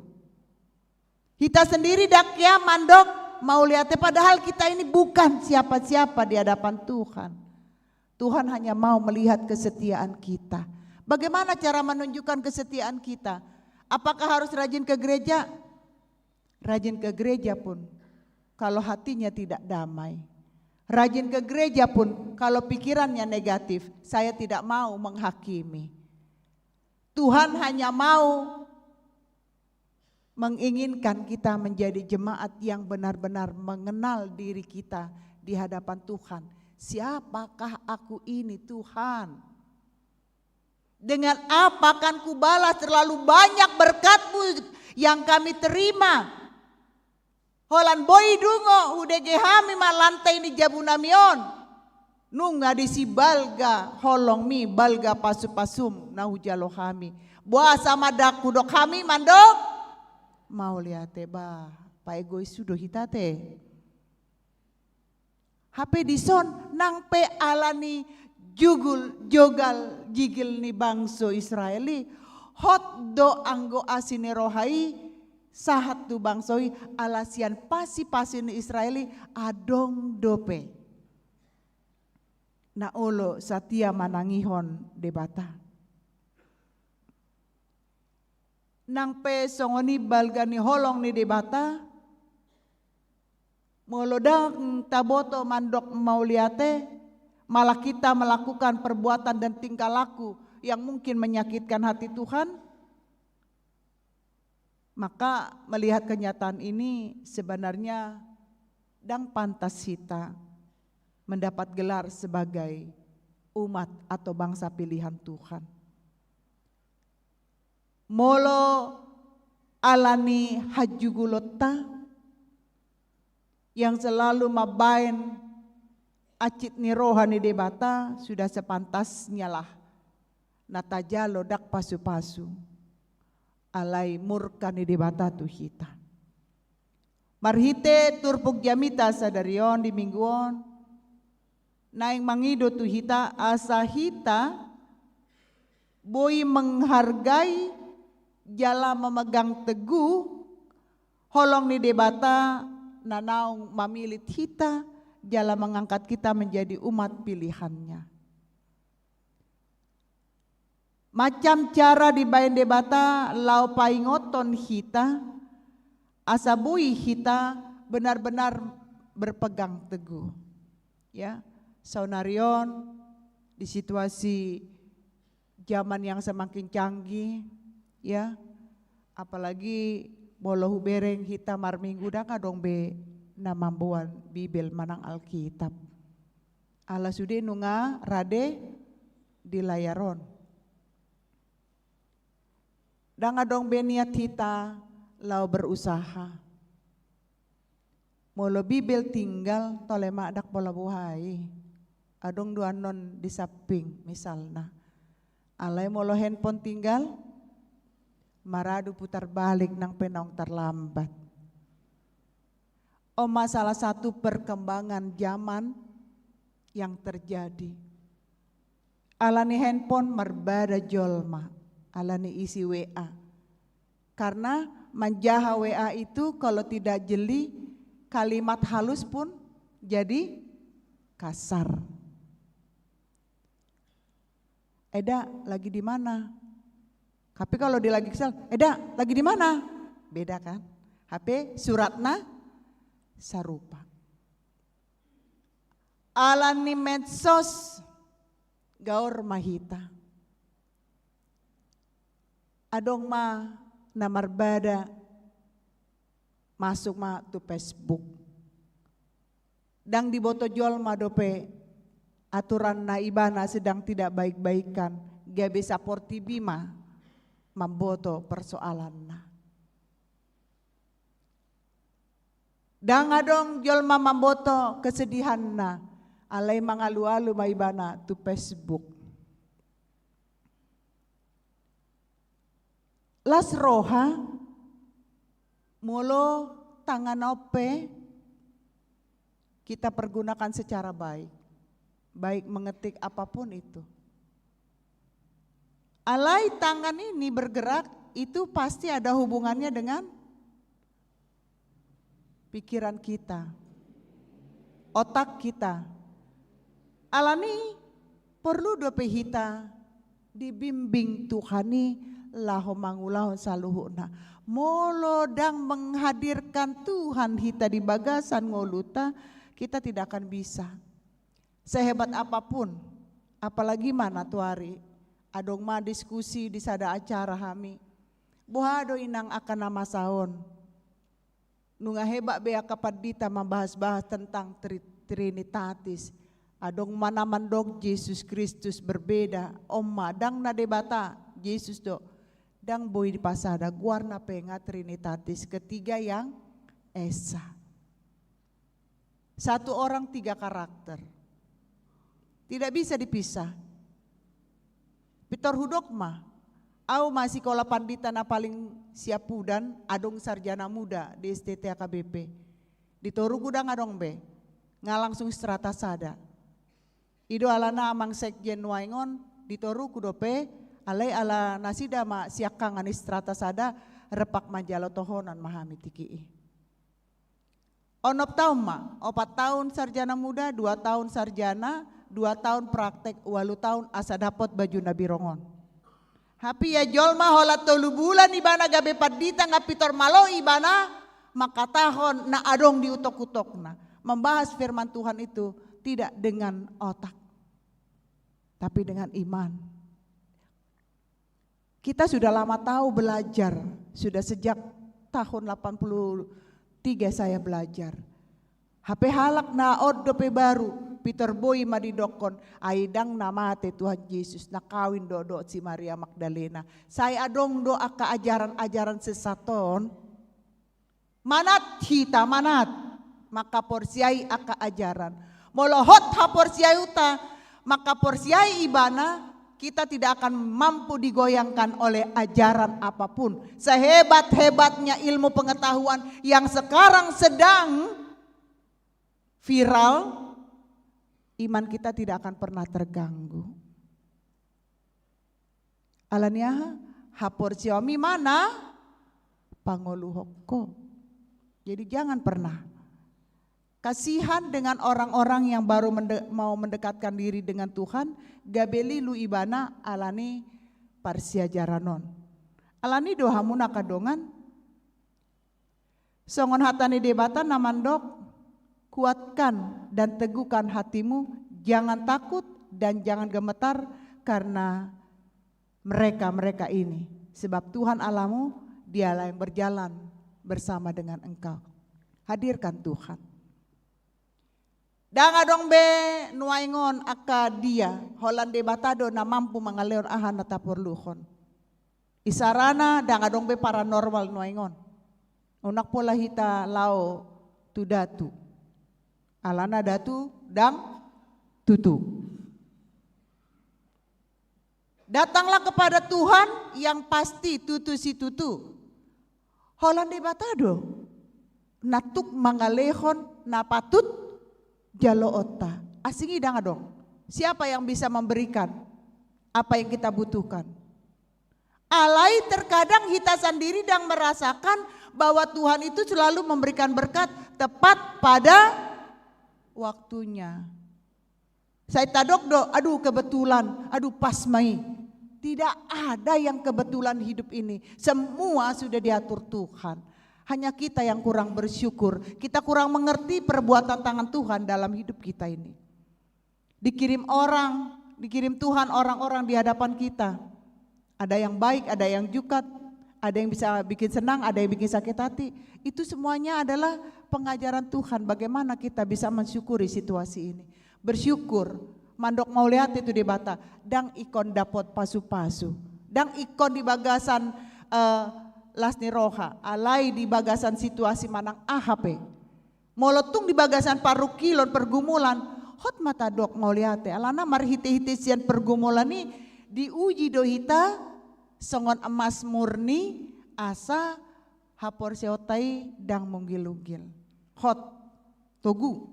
Hita sendiri ndang hea mandok mauliate, padahal kita ini bukan siapa-siapa di hadapan Tuhan. Tuhan hanya mau melihat kesetiaan kita. Bagaimana cara menunjukkan kesetiaan kita? Apakah harus rajin ke gereja? Rajin ke gereja pun, kalau hatinya tidak damai. Rajin ke gereja pun, kalau pikirannya negatif, saya tidak mau menghakimi. Tuhan hanya mau menginginkan kita menjadi jemaat yang benar-benar mengenal diri kita di hadapan Tuhan. "Siapakah aku ini, Tuhan? Dengan apa akan kubalas terlalu banyak berkat-Mu yang kami terima? Holan boi dungo hudege hami ma lante ni jabunami on. Nunga disi balga holong-Mi, balga pasu-pasum na hujalo hami. Boasa ma ndang hudok hami mandok mauliate?" Bah, paegois sudo hita te. Hape dison, nang pe alani jugul, jogal, jigil ni bangso Israel i, hot do anggo asi ni roha i sahat tu bangso i, ala sian pasi-pasi ni Israel i adong dope na olo satia manangihon Debata. Nang pe songon i balga ni holong ni Debata, molo ndang taboto mandok mauliate, malah kita melakukan perbuatan dan tingkah laku yang mungkin menyakitkan hati Tuhan, maka melihat kenyataan ini sebenarnya ndang pantas hita mendapat gelar sebagai umat atau bangsa pilihan Tuhan. Molo alani hajugulonta yang selalu mambaen ancit ni roha ni Debata, sudah sepantasnya lah na tajalo ndang pasu-pasu, alai murka ni Debata tu hita. Marhite turpuk jamita sadari on di Minggu on, naeng mangido tu hita asa hita boi menghargai jala memegang teguh holong ni Debata na naung mamilih hita, jala mengangkat kita menjadi umat pilihannya. Macam cara dibaen Debata laho paingothon hita, asa boi hita benar-benar berpegang teguh. Ya, saonari on di situasi zaman yang semakin canggih, ya, apalagi molo hubereng hita marminggu ndang adong be na mamboan Bibel manang Alkitab. Ala sude nunga rade di layar on. Ndang adong be niat hita laho berusaha. Molo Bibel tinggal, tole ma ndang pola boha i. Adong do annon di samping, misalna. Alai molo handphone tinggal, maradu putar balik nang pe naung terlambat. On ma salah satu perkembangan zaman yang terjadi. Ala ni handphone marbada jolma, ala ni isi W A. Karena manjaha W A itu kalau tidak jeli, kalimat halus pun jadi kasar. Eda, lagi di mana? Tapi kalau dia lagi kesel, Eda, lagi di mana? Beda kan? Hape suratna sarupa. Ala ni medsos, gaor ma hita. Adong ma na marbada, masuk ma tu Facebook. Ndang diboto jolma dope aturanna, ibana sedang tidak baik-baikan, gabe saportibi ma mamboto persoalanna. Ndang adong jolma mamboto kesedihanna, alai mangalualu ma ibana tu Facebook. Las roha, molo tangan on pe kita pergunakan secara baik, baik mengetik apapun itu. Alai tangan ini bergerak, itu pasti ada hubungannya dengan pikiran kita, otak kita. Alani porlu dope hita dibimbing Tuhan i laho mangulahon saluhutna. Molo ndang menghadirkan Tuhan hita di bagasan ngoluta, kita tidak akan bisa. Sehebat apapun, apalagi ma na tuari, adong ma diskusi di sada acara hami. Boha do inang angka na masa on? Nunga hebat be angka pandita mambahas-bahas tentang tri-, Trinitatis. Adong ma na mandok Jesus Kristus berbeda, on ma ndang na Debata, Jesus do. Ndang boi dipasada, goarna pe nga Trinitatis, ketiga yang esa. Satu orang tiga karakter. Tidak bisa dipisah. Pintor hudok ma, au ma sikola pandita na paling siapudan, adong sarjana muda di S T T H K B P. Di toruku ndang adong be, nga langsung strata sada. I do alana amang sekjen nuaeng on, di toruku dope, alai ala nasida ma siangkangan ni strata sada, repak manjalo tohonan ma hami tingki i. Onom taon ma, opat taon sarjana muda, dua taon sarjana, dua taon praktek, ualu taon asa dapot baju na birong on. Hape ia jolma holan tolu bulan ibana gabe pandita, nga pintor malo ibana mangkatahon na adong di utok-utokna. Membahas firman Tuhan itu tidak dengan otak, tapi dengan iman. Kita sudah lama tahu belajar, sudah sejak tahun delapan puluh tiga saya belajar. Hape halak na on dope baru, pintor boi ma didokkon, ai ndang na mate Tuhan Jesus, na kawin do dohot si Maria Magdalena. Sai adong do angka ajaran-ajaran sesat on. Manat hita, manat mangkaporseai angka ajaran. Molo hot haporseaionta mangkaporseai ibana, kita tidak akan mampu digoyangkan oleh ajaran apapun. Sehebat-hebatnya ilmu pengetahuan yang sekarang sedang viral, iman kita tidak akan pernah terganggu. Alani aha? Haporseaonmi ma na pangoluhon ho. Jadi jangan pernah Kasihan dengan orang-orang yang baru mende-, mau mendekatkan diri dengan Tuhan, gabe lilu ibana ala ni parsiajaran on. Ala ni do hamu na angka dongan, songon hata ni Debata na mandok, "Kuatkan dan teguhkan hatimu, jangan takut dan jangan gemetar karena mereka-mereka ini, sebab Tuhan Allahmu, Dialah yang berjalan bersama dengan engkau." Hadirkan Tuhan. Ndang adong be nuaeng on angka dia, holan Debata do na mampu mangalehon aha na taporluhon. Isarana ndang adong be paranormal nuaeng on. Unang pola hita laho tu datu. Alana datu ndang tutu. Datanglah kepada Tuhan yang pasti tutu situtu. Holan Debata do na tuk mangalehon na patut jaloonta. Asing i ndang adong. Siapa yang bisa memberikan apa yang kita butuhkan? Alai terkadang hita sandiri ndang merasakan bahwa Tuhan itu selalu memberikan berkat tepat pada waktunya. Sai tadok do, "Aduh, kebetulan, aduh, pas ma i." Tidak ada yang kebetulan hidup ini. Semua sudah diatur Tuhan. Hanya kita yang kurang bersyukur. Kita kurang mengerti perbuatan tangan Tuhan dalam hidup kita ini. Dikirim orang, dikirim Tuhan orang-orang di hadapan kita. Ada yang baik, ada yang jukat, ada yang bisa bikin senang, ada yang bikin sakit hati. Itu semuanya adalah pengajaran Tuhan, bagaimana kita bisa mensyukuri situasi ini. Bersyukur, mandok mauliate tu Debata, ndang ingkon dapot pasu-pasu, ndang ingkon di bagasan, eh, las ni roha, alai di bagasan situasi manang aha pe. Molo tung di bagasan parungkilon, pergumulan, hot ma tadok mauliate. Alana marhite-hite sian pergumulan i diuji do hita songon emas murni, asa haporseaonta i ndang munggil-unggil. Hot, togu,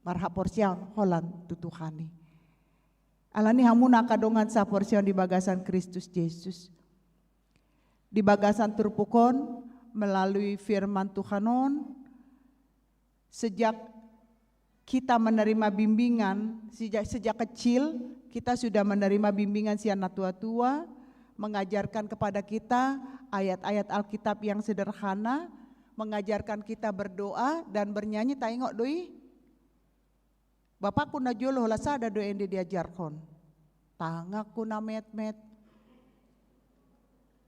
marhaporseaon holan tu Tuhan i. Alani hamu na angka dongan saporseaon di bagasan Kristus Jesus. Di bagasan turpuk on, melalui firman Tuhan on, sejak kita menerima bimbingan, sejak, sejak kecil, kita sudah menerima bimbingan sian natua-tua, mengajarkan kepada kita ayat-ayat Alkitab yang sederhana, mengajarkan kita berdoa dan bernyanyi, taingot do i? Bapakku na jolo holan sada do ende diajarhon. Tanganku na metmet.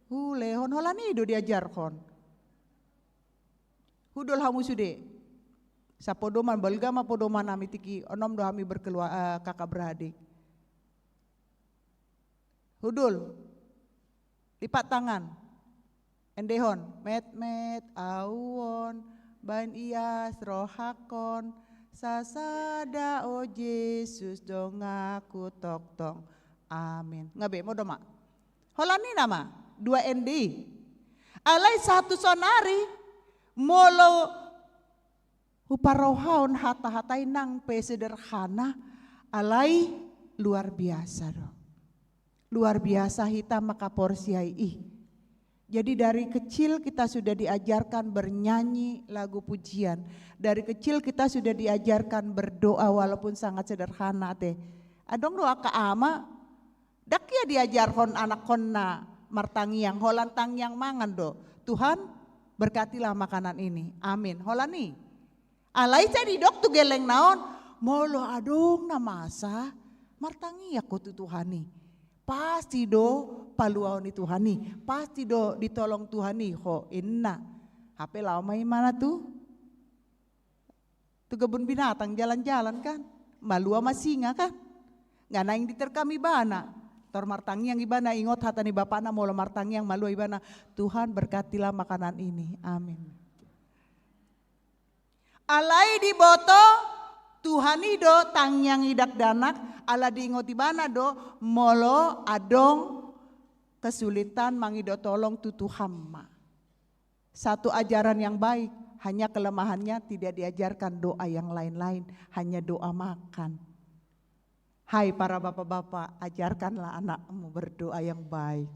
Hulehon, holan i do diajarhon. Hudol hamu sude. Sapodoman, balga ma podoman nami tiki, onom do hami berkelua-, eh, kakak beradik. Hudol. Lipat tangan. Endehon, metmet au on, baen ias rohangkon, sasada o Jesus donganku tongtong. Amin. Nga be, modom ma. Holan i nama, dua ende i. Alai sahat tu saonari, molo huparohahon hata-hata i nang pe sederhana, alai luar biasa do. Luar biasa hita mangkaporseai i. Jadi dari kecil kita sudah diajarkan bernyanyi lagu pujian. Dari kecil kita sudah diajarkan berdoa walaupun sangat sederhana te. Adong do angka ama, ndang ia diajarhon anakkonna martangiang, holan tangiang mangan do. Tuhan, berkatilah makanan ini. Amin. Holan i. Alai sai didok tu gellengna on, molo adong na masa, martangiang ho tu Tuhan i. Pasti do paluaon ni Tuhan i, pasti do ditolong Tuhan i ho, inna. Hape laho ma ibana tu, tu kebun binatang jalan-jalan kan, malua ma singa kan. Nga naeng diterkam ibana. Tor martangiang ibana, ingot hata ni bapakna, molo martangiang malua ibana, Tuhan berkatilah makanan ini. Amin. Alai diboto Tuhan i do tangiang ni dakdanak, ala diingot ibana do molo adong kesulitan mangido tolong tu Tuhan ma. Satu ajaran yang baik, hanya kelemahannya tidak diajarkan doa yang lain-lain, hanya doa makan. Hai para bapak-bapak, ajarkanlah anakmu berdoa yang baik.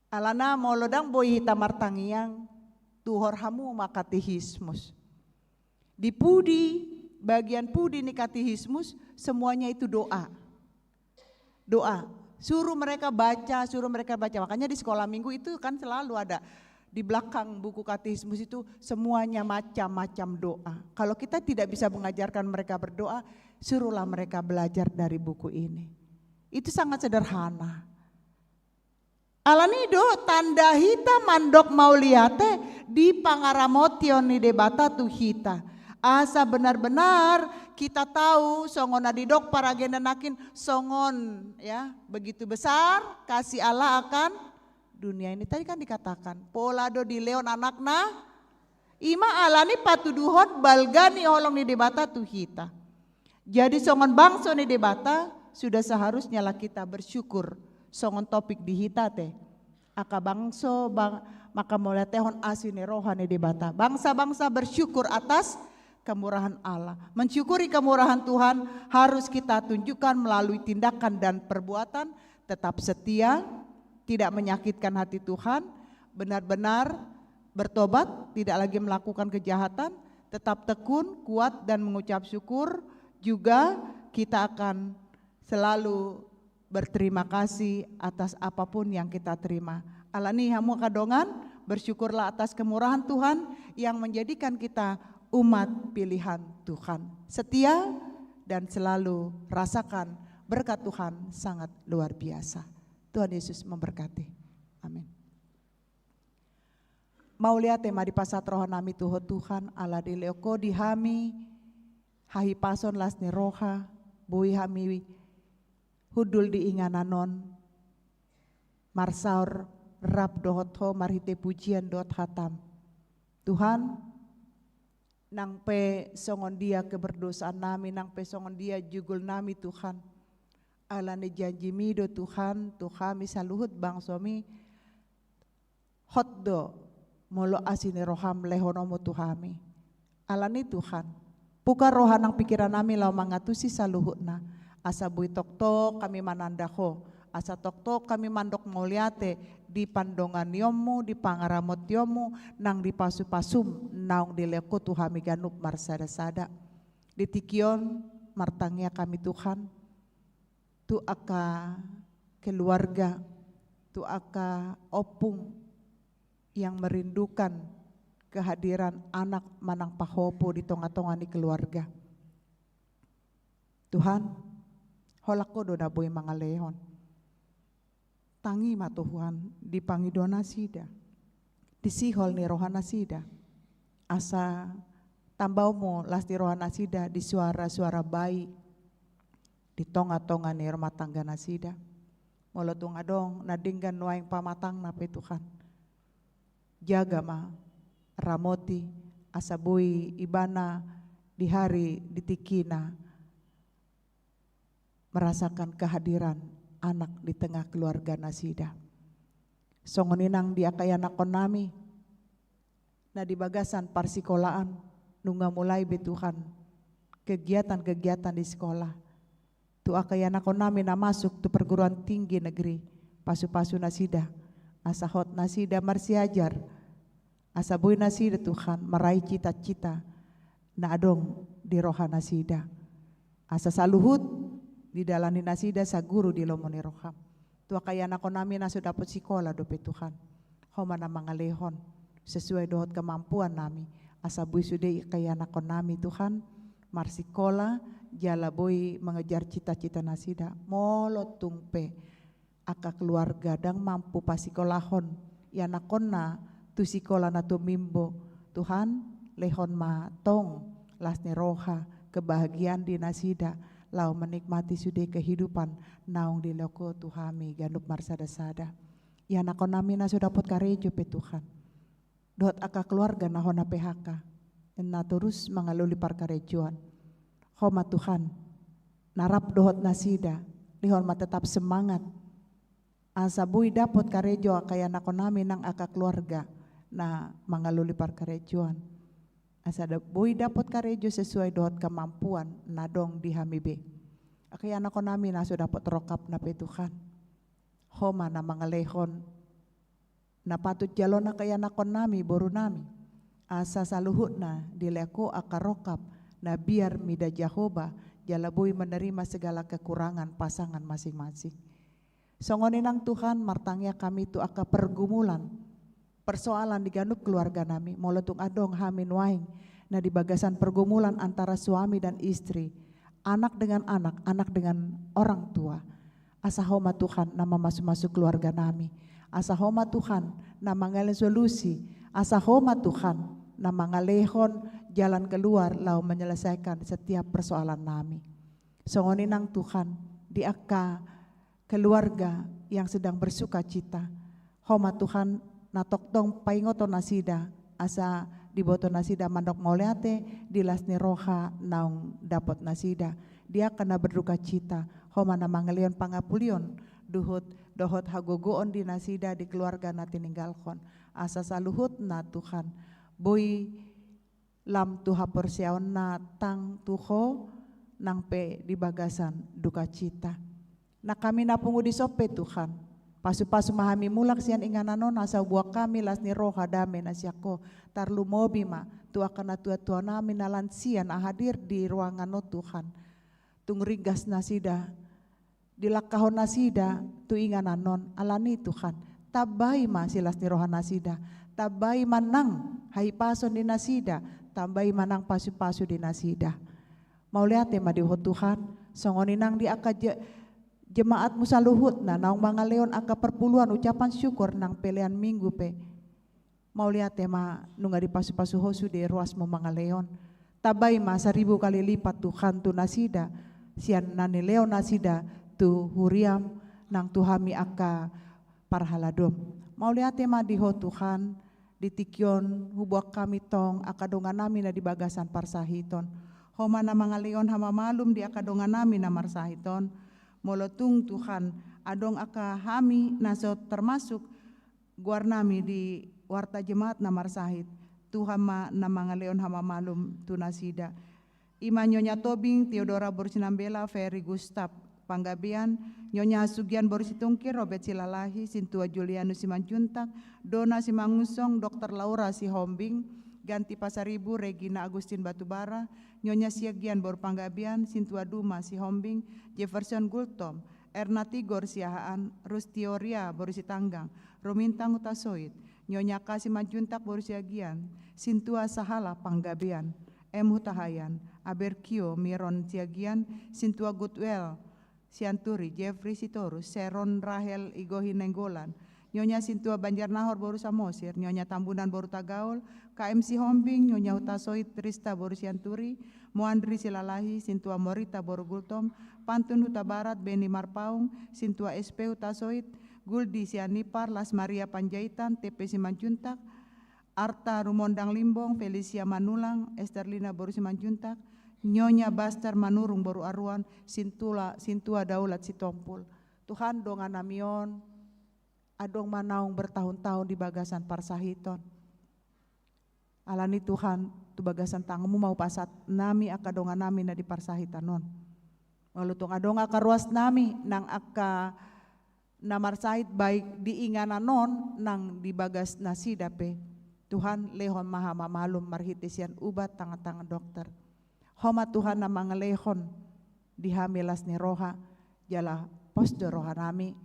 Alana molo ndang boi hita martangiang, tuhor hamu ma katekismus. Di pudi, bagian pudi ni katekismus, semuanya itu doa. Doa. Suruh mereka baca, suruh mereka baca. Makanya di sekolah minggu itu kan selalu ada di belakang buku katekismus itu semuanya macam-macam doa. Kalau kita tidak bisa mengajarkan mereka berdoa, suruhlah mereka belajar dari buku ini. Itu sangat sederhana. Alani do tanda hita mandok mauliate di pangaramotion ni Debata tu hita. Asa benar-benar kita tahu songon na didok paragenda nangkin songon, ya, begitu besar kasih Allah akan dunia ini. Tadi kan dikatakan, pola do dilehon anakna, ima alani patuduhon balga ni holong ni Debata tu hita. Jadi songon bangso ni Debata, sudah seharusnya lah kita bersyukur. Songon topik di hita te. Angka bangso bang, maka mauliatehon asi ni roha ni Debata. Bangsa-bangsa bersyukur atas kemurahan Allah. Mensyukuri kemurahan Tuhan harus kita tunjukkan melalui tindakan dan perbuatan, tetap setia, tidak menyakitkan hati Tuhan, benar-benar bertobat, tidak lagi melakukan kejahatan, tetap tekun, kuat, dan mengucap syukur, juga kita akan selalu berterima kasih atas apapun yang kita terima. Alani hamu angka dongan, bersyukurlah atas kemurahan Tuhan yang menjadikan kita umat pilihan Tuhan. Setia dan selalu rasakan berkat Tuhan sangat luar biasa. Tuhan Yesus memberkati. Amin. Mauliate ma dipasahat roha nami tu Ho Tuhan, ala dilehon Ho di hami hahipason las ni roha, boi hami hundul di inganan on, marsaor rap dohot Ho marhite pujian dohot hatam. Tuhan, nang pe songon dia keberdosaan nami, nang pe songon dia jugul nami Tuhan. Alani janji-Mi do Tuhan, tu hami saluhut bangso-Mi, hot do, molo asi ni roham lehononmu tu hami. Alani Tuhan, buka roha nang pikiran nami laho mangatusi saluhutna, asa boi toktok hami mananda Ho, asa toktok hami mandok mauliate di pandonganionmu, di pangaramotionmu, nang di pasupasum, naung dilehon Ho tu hami ganup marsada-sada. Di tingki on, martangiang hami Tuhan, tu angka keluarga, tu angka ompung yang merindukan kehadiran anak manang pahopo di tonga-tonga ni keluarga. Tuhan, holan Ho do na boi mangalehon. Tangi ma Tuhan, di pangido nasida, di sihol ni roha nasida, asa tambahonmu las ni roha nasida di suara-suara bai di tonga-tonga ni rumah tangga nasida. Molo tung adong na denggan nuaeng pamatangna pe Tuhan, jaga ma, ramoti, asa boi ibana di hari di tingkina merasakan kehadiran anak di tengah keluarga nasida. Songon i nang di angka ianakhon nami na di bagasan parsikolaan, nunga mulai be Tuhan kegiatan-kegiatan di sikola. Tu angka ianakhon nami na masuk tu perguruan tinggi negeri, pasu-pasu nasida, asa hot nasida marsiajar, asa boi nasida Tuhan marai cita-cita na adong di roha nasida. Asa saluhut didalani nasida saguru di lomo ni roham. Tu angka ianakhon nami na so dapot sikola dope Tuhan, Ho ma na mangalehon sesuai dohot kemampuan nami, asa boi sude angka ianakhon nami Tuhan marsikola, jala boi mengejar cita-cita nasida. Molo tung pe angka keluarga ndang mampu pasikolahon ianakhonna tu sikola na tumimbo, Tuhan, lehon ma tong las ni roha, kebahagiaan di nasida, laho menikmati sude kehidupan naung dilehon Ho tu hami ganup marsada-sada. Ianakhon nami na so dapot karejo pe Tuhan, dohot angka keluarga na hona P H K, na torus mangalului parkarejoan. Ho ma Tuhan, na rap dohot nasida, lehon ma tetap semangat, asa boi dapot karejo angka ianakhon nami nang angka keluarga na mangalului parkarejoan, asa da-, boi dapot karejo sesuai dohot kemampuan na adong di hami be. Angka ianakhon nami na so dapot rongkapna pe Tuhan, Ho ma na mangalehon na patut jalona angka ianakhon nami, boru nami, asa saluhutna dilehon Ho angka rongkap na biar mida Jahowa, jala boi menerima segala kekurangan pasangan masing-masing. Songon i nang Tuhan, martangiang hami tu angka pergumulan, persoalan di ganup keluarga nami, molo tung adong hami nuaeng na di bagasan pergumulan antara suami dan istri, anak dengan anak, anak dengan orang tua. Asa Ho ma Tuhan na mamasu-masu keluarga nami. Asa Ho ma Tuhan na mangalehon solusi. Asa Ho ma Tuhan na mangalehon jalan keluar laho menyelesaikan setiap persoalan nami. Songon i nang Tuhan, di angka keluarga yang sedang bersuka cita, Ho ma Tuhan na tongtong paingothon nasida, asa diboto nasida mandok mauliate di las ni roha naung dapot nasida. Di angka na berduka cita, Ho ma na mangalehon pangapulion, dohot, dohot hagogoon di nasida di keluarga na tininggalhon. Asa saluhutna Tuhan, boi lam tu haporseaonna tang tu Ho nang pe di bagasan duka cita. Nang hami na pungu dison pe Tuhan, pasu-pasu ma hami mulak sian inganan on asa huboan hami las ni roha dame na sian Ho, tarlumobi ma tu angka na tua-tua nami na lansia na hadir di ruangan on Tuhan. Tung ringgas nasida, dilangkahon nasida tu inganan on, alani Tuhan, tambai ma silas ni roha nasida, tambai ma nang hahipason di nasida, tambai ma nang pasu-pasu di nasida. Mauliate ma di Ho Tuhan, songon i nang di angka je-, jemaatmu saluhutna naung mangalehon angka perpuluhan ucapan syukur nang pelean Minggu pe. Mauliate ma nunga dipasu-pasu Ho sude ruasmu mangalehon. Tambai ma saribu kali lipat Tuhan tu nasida, sian na nilehon nasida tu huriam nang tu hami angka parhaladom. Mauliate ma di Ho Tuhan, di tingki on huboan hami tong angka dongan nami na di bagasan parsahiton. Ho ma na mangalehon hamamalum di angka dongan nami na marsahit on. Molo tung Tuhan, adong angka hami na so termasuk goar nami di warta jemaat na marsahit, Tuhan ma na mangalehon hamamalum tu nasida. I ma Nyonya Tobing Theodora boru Sinambela, Ferry Gustaf Panggabean, Nyonya Hasugian boru Situngkir, Robert Silalahi, Sintua Julianus Simanjuntak, Dona Simangunsong, Dokter Laura Sihombing, Ganti Pasaribu, Regina Agustin Batubara, Nyonya Siagian boru Panggabean, Sintua Duma Sihombing, Jefferson Gultom, Erna Tigor Siahaan, Rustioria boru Sitanggang, Rumintang Hutasoit, Nyonya Kasi Manjuntak boru Siagian, Sintua Sahala Panggabean, M Hutahayan, Aberkio Miron Siagian, Sintua Goodwill Sianturi, Jeffrey Sitorus, Sharon Rahel Igohi Nainggolan, Nyonya Sintua Banjarnahor boru Samosir, Nyonya Tambunan boru Tagaol, K M Sihombing, Nyonya Hutasoit Trista boru Sianturi, Moandri Silalahi, Sintua Morita boru Gultom, Pantun Hutabarat Beni Marpaung, Sintua S P Hutasoit, Guldi Sianipar, Las Maria Panjaitan, T P Simanjuntak, Arta Rumondang Limbong, Felicia Manulang, Esterlina boru Simanjuntak, Nyonya Baster Manurung boru Aruan, Sintua, Sintua Daulat Sitompul. Tuhan, dongan nami on adong ma naung bertahun-tahun di bagasan parsahiton. Alani Tuhan, tu bagasan tanganmu ma hupasahat nami angka dongan nami na di parsahiton on. Molo tung adong angka ruas nami nang angka na marsahit baik di inganan on nang di bagas nasida pe. Tuhan, lehon ma hamamalum marhite sian ubat tangan-tangan dokter. Ho ma Tuhan na mangalehon di hami las ni roha, jala pos do roha nami,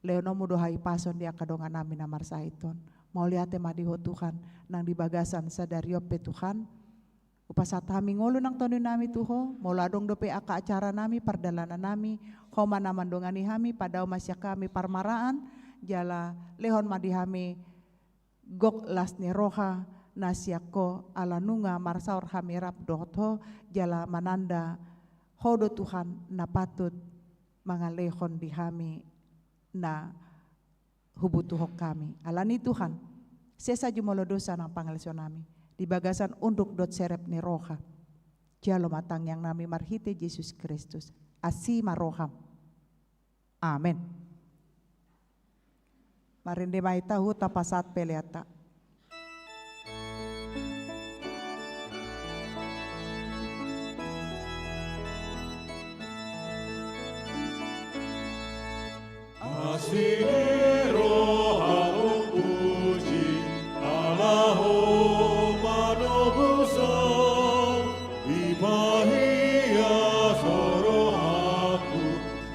lehononmu do hahipason di angka dongan nami na marsahit on. Mauliate ma di Ho Tuhan, nang di bagasan sadari on pe Tuhan, hupasahat hami ngolu nang tondi nami tu Ho, molo adong dope angka acara nami, pardalanan nami, Ho ma na mandongani hami, padao ma sian hami parmaraan, jala lehon ma di hami gok las ni roha na sian Ho, ala nunga marsaor hami rap dohot Ho, jala mananda Ho do Tuhan na patut mangalehon di hami na hubutuhon hami. Alani Tuhan, sesa jumolo dosa nang pangalaosion nami, di bagasan unduk dohot serep ni roha. Jalo ma tangiang nami marhite Jesus Kristus. Asi ma roham. Amen. Marende ma hita huhut tapasahat peleanta. Asi ni roha, puji ala Ho ma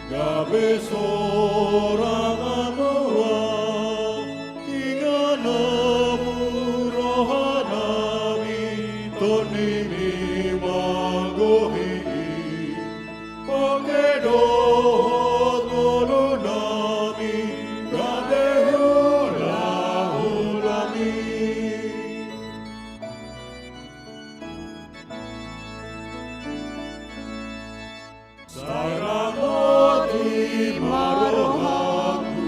gabe sorangan nuaeng, inganan hamu rohanami, Tondimi manggohi i. Pake dohot ngolunami, gabe hulahulami. Sai ramoti ma rohangku,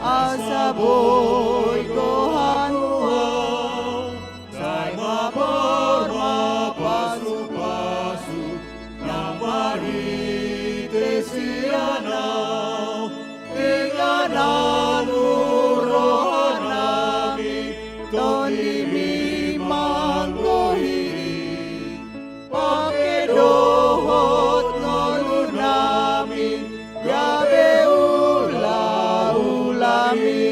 asa boi gohan nuaeng, sai mapaor ma pasupasu, nang marhite sian ahu, inganan hamu rohanami, Tondimi manggohi i. Pake dohot ngolunami, gabe hulahulami.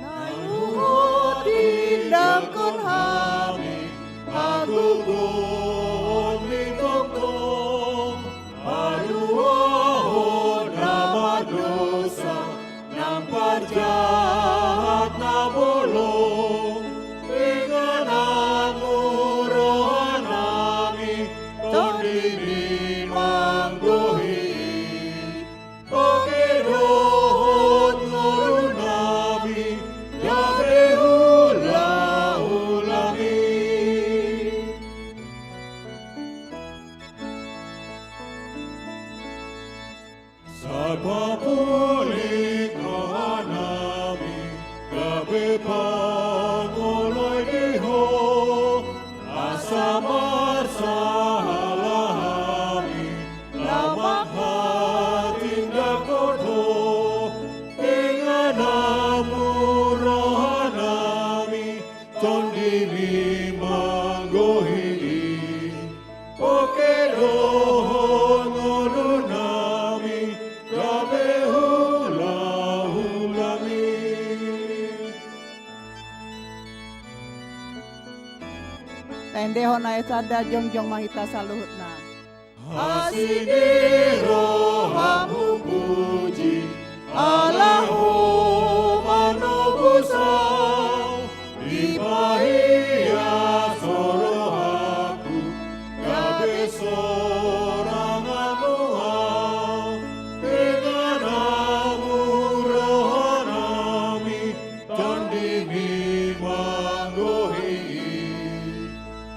Nang huhut indangkon hami, panggogoon ni tongtong, paluahon na mardosa, nang parjahat na bolong, inganan hamu rohanami, Tondimi manggohi i. Pake dohot ngolunami, gabe hulahulami. Sai papulik rohanami, gabe pangoloi di Ho, asa marsahala hami, laho manghatindanghon Ho, inganan hamu rohanami, Tondimi manggohi i. Pake dohot ngolunami, gabe hulahulami. Taendehon ayat sada, jongjong ma hita saluhutna. Asi ni roham hupuji, ala Ho manobus ahu, dipahias Ho rohangku, gabe sorangan nuaeng, inganan hamu rohanami, Tondimi manggohi i.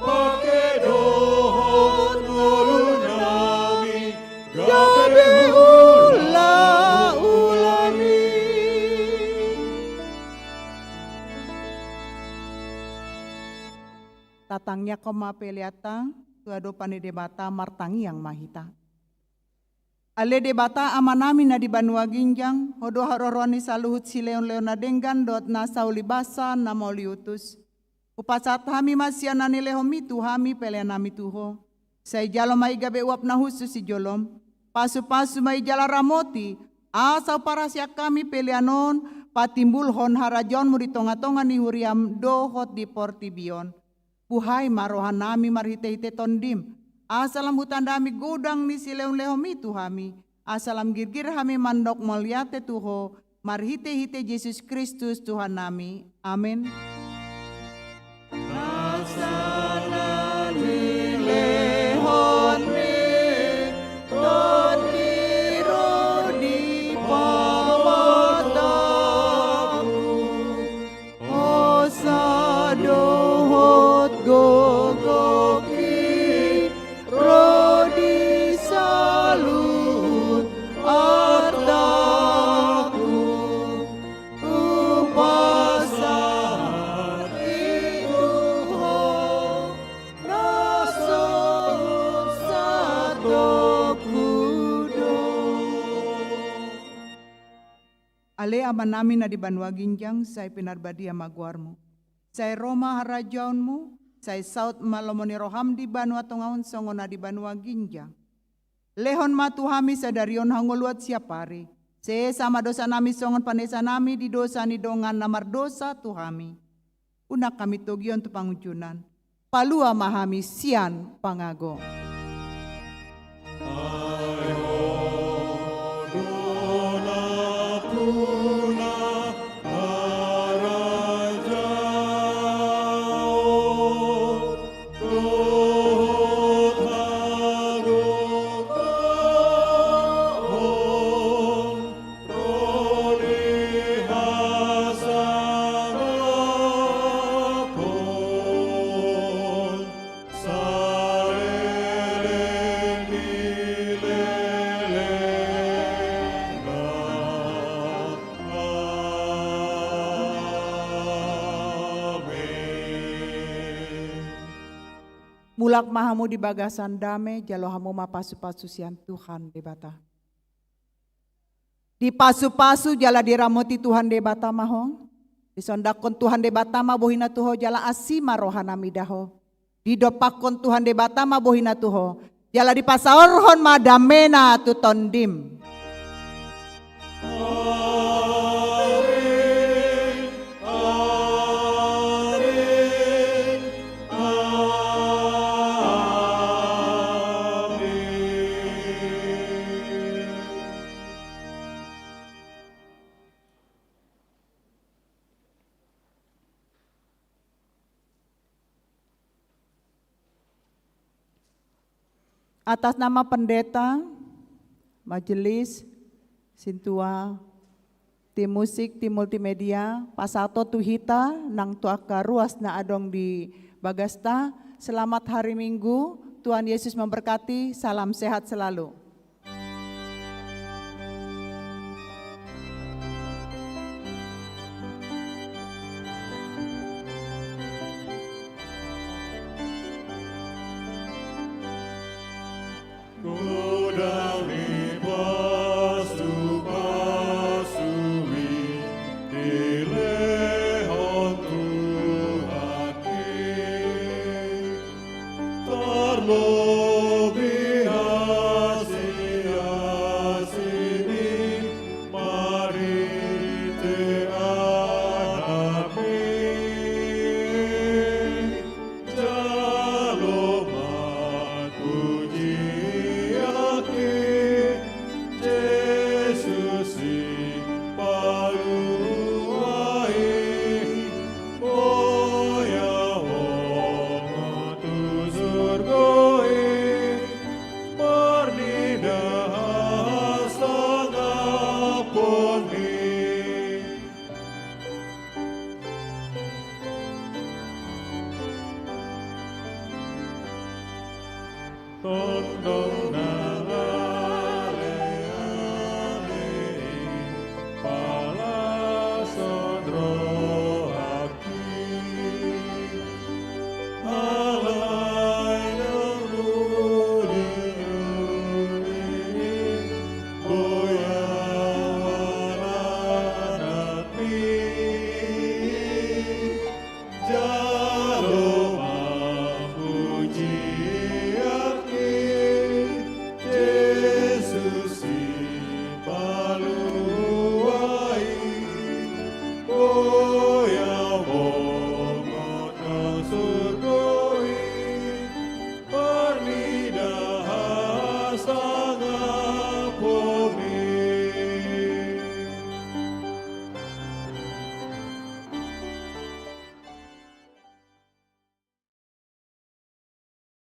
Pake dohot ngolunami, gabe hulahulami. Tatangiangkon ma peleanta tu adopan ni Debata, martangiang ma hita. Ale Debata Amanami na di banua ginjang, Ho do haroroan ni saluhut silehonlehon na denggan dohot nasa ulibasa na mauliutus. Hupasahat hami ma sian na nilehonMi tu hami peleannami tu Ho. Sai jalo ma i gabe uap na hushus di jolom. Pasupasu ma i jala ramoti, asa huparasiak hami pelean on patimbulhon harajaonMu di tongatonga ni huriaM dohot di portibi on. Buhai ma rohanami marhitehite TondiM, asa lam hutanda hami godang ni silehonlehonMi tu hami, asa lam girgir hami mandok mauliate tu Ho, marhitehite Jesus Kristus Tuhannami. Amen. Asa na nilehonMi Tondi ro di pamatangku, hosa dohot gogongki ro di saluhut artaku. Hupasahat Ale Amanami na di banua ginjang, sai pinarbadia ma goarMu. Sai ro ma harajaonMu, sai saut ma lomo ni rohaM di banua tonga on songon na di banua ginjang. Lehon ma tu hami sadari on hangoluan siapari. Sesa ma dosanami songon panesanami di dosa ni dongan na mardosa tu hami. Unang hami togihon tu pangunjunan. Palua ma hami sian pangago. Mulak ma hamu di bagasan dame, jalo hamu ma pasu-pasu sian Tuhan Debata. Dipasu-pasu jala diramoti Tuhan Debata ma ho. Disondangkon Tuhan Debata ma bohiNa tu ho jala asi ma rohaNa mida ho. Didompakkon Tuhan Debata ma bohiNa tu ho. Jala dipasaorhon ma dameNa tu tondim. Atas nama pendeta, majelis, sintua, tim musik, tim multimedia, pasahaton tu hita nang tu angka ruas na adong di bagasta. Selamat hari Minggu, Tuhan Yesus memberkati, salam sehat selalu. Godang ni pasu-pasu i dilehon Tuhan i. Tarlobi asi-asi ni marhite Anakmi. Jalo ma pujian i Jesus Sipalua i. Boya ho ma tu surgo i, marnida hasangapon i. Tongtong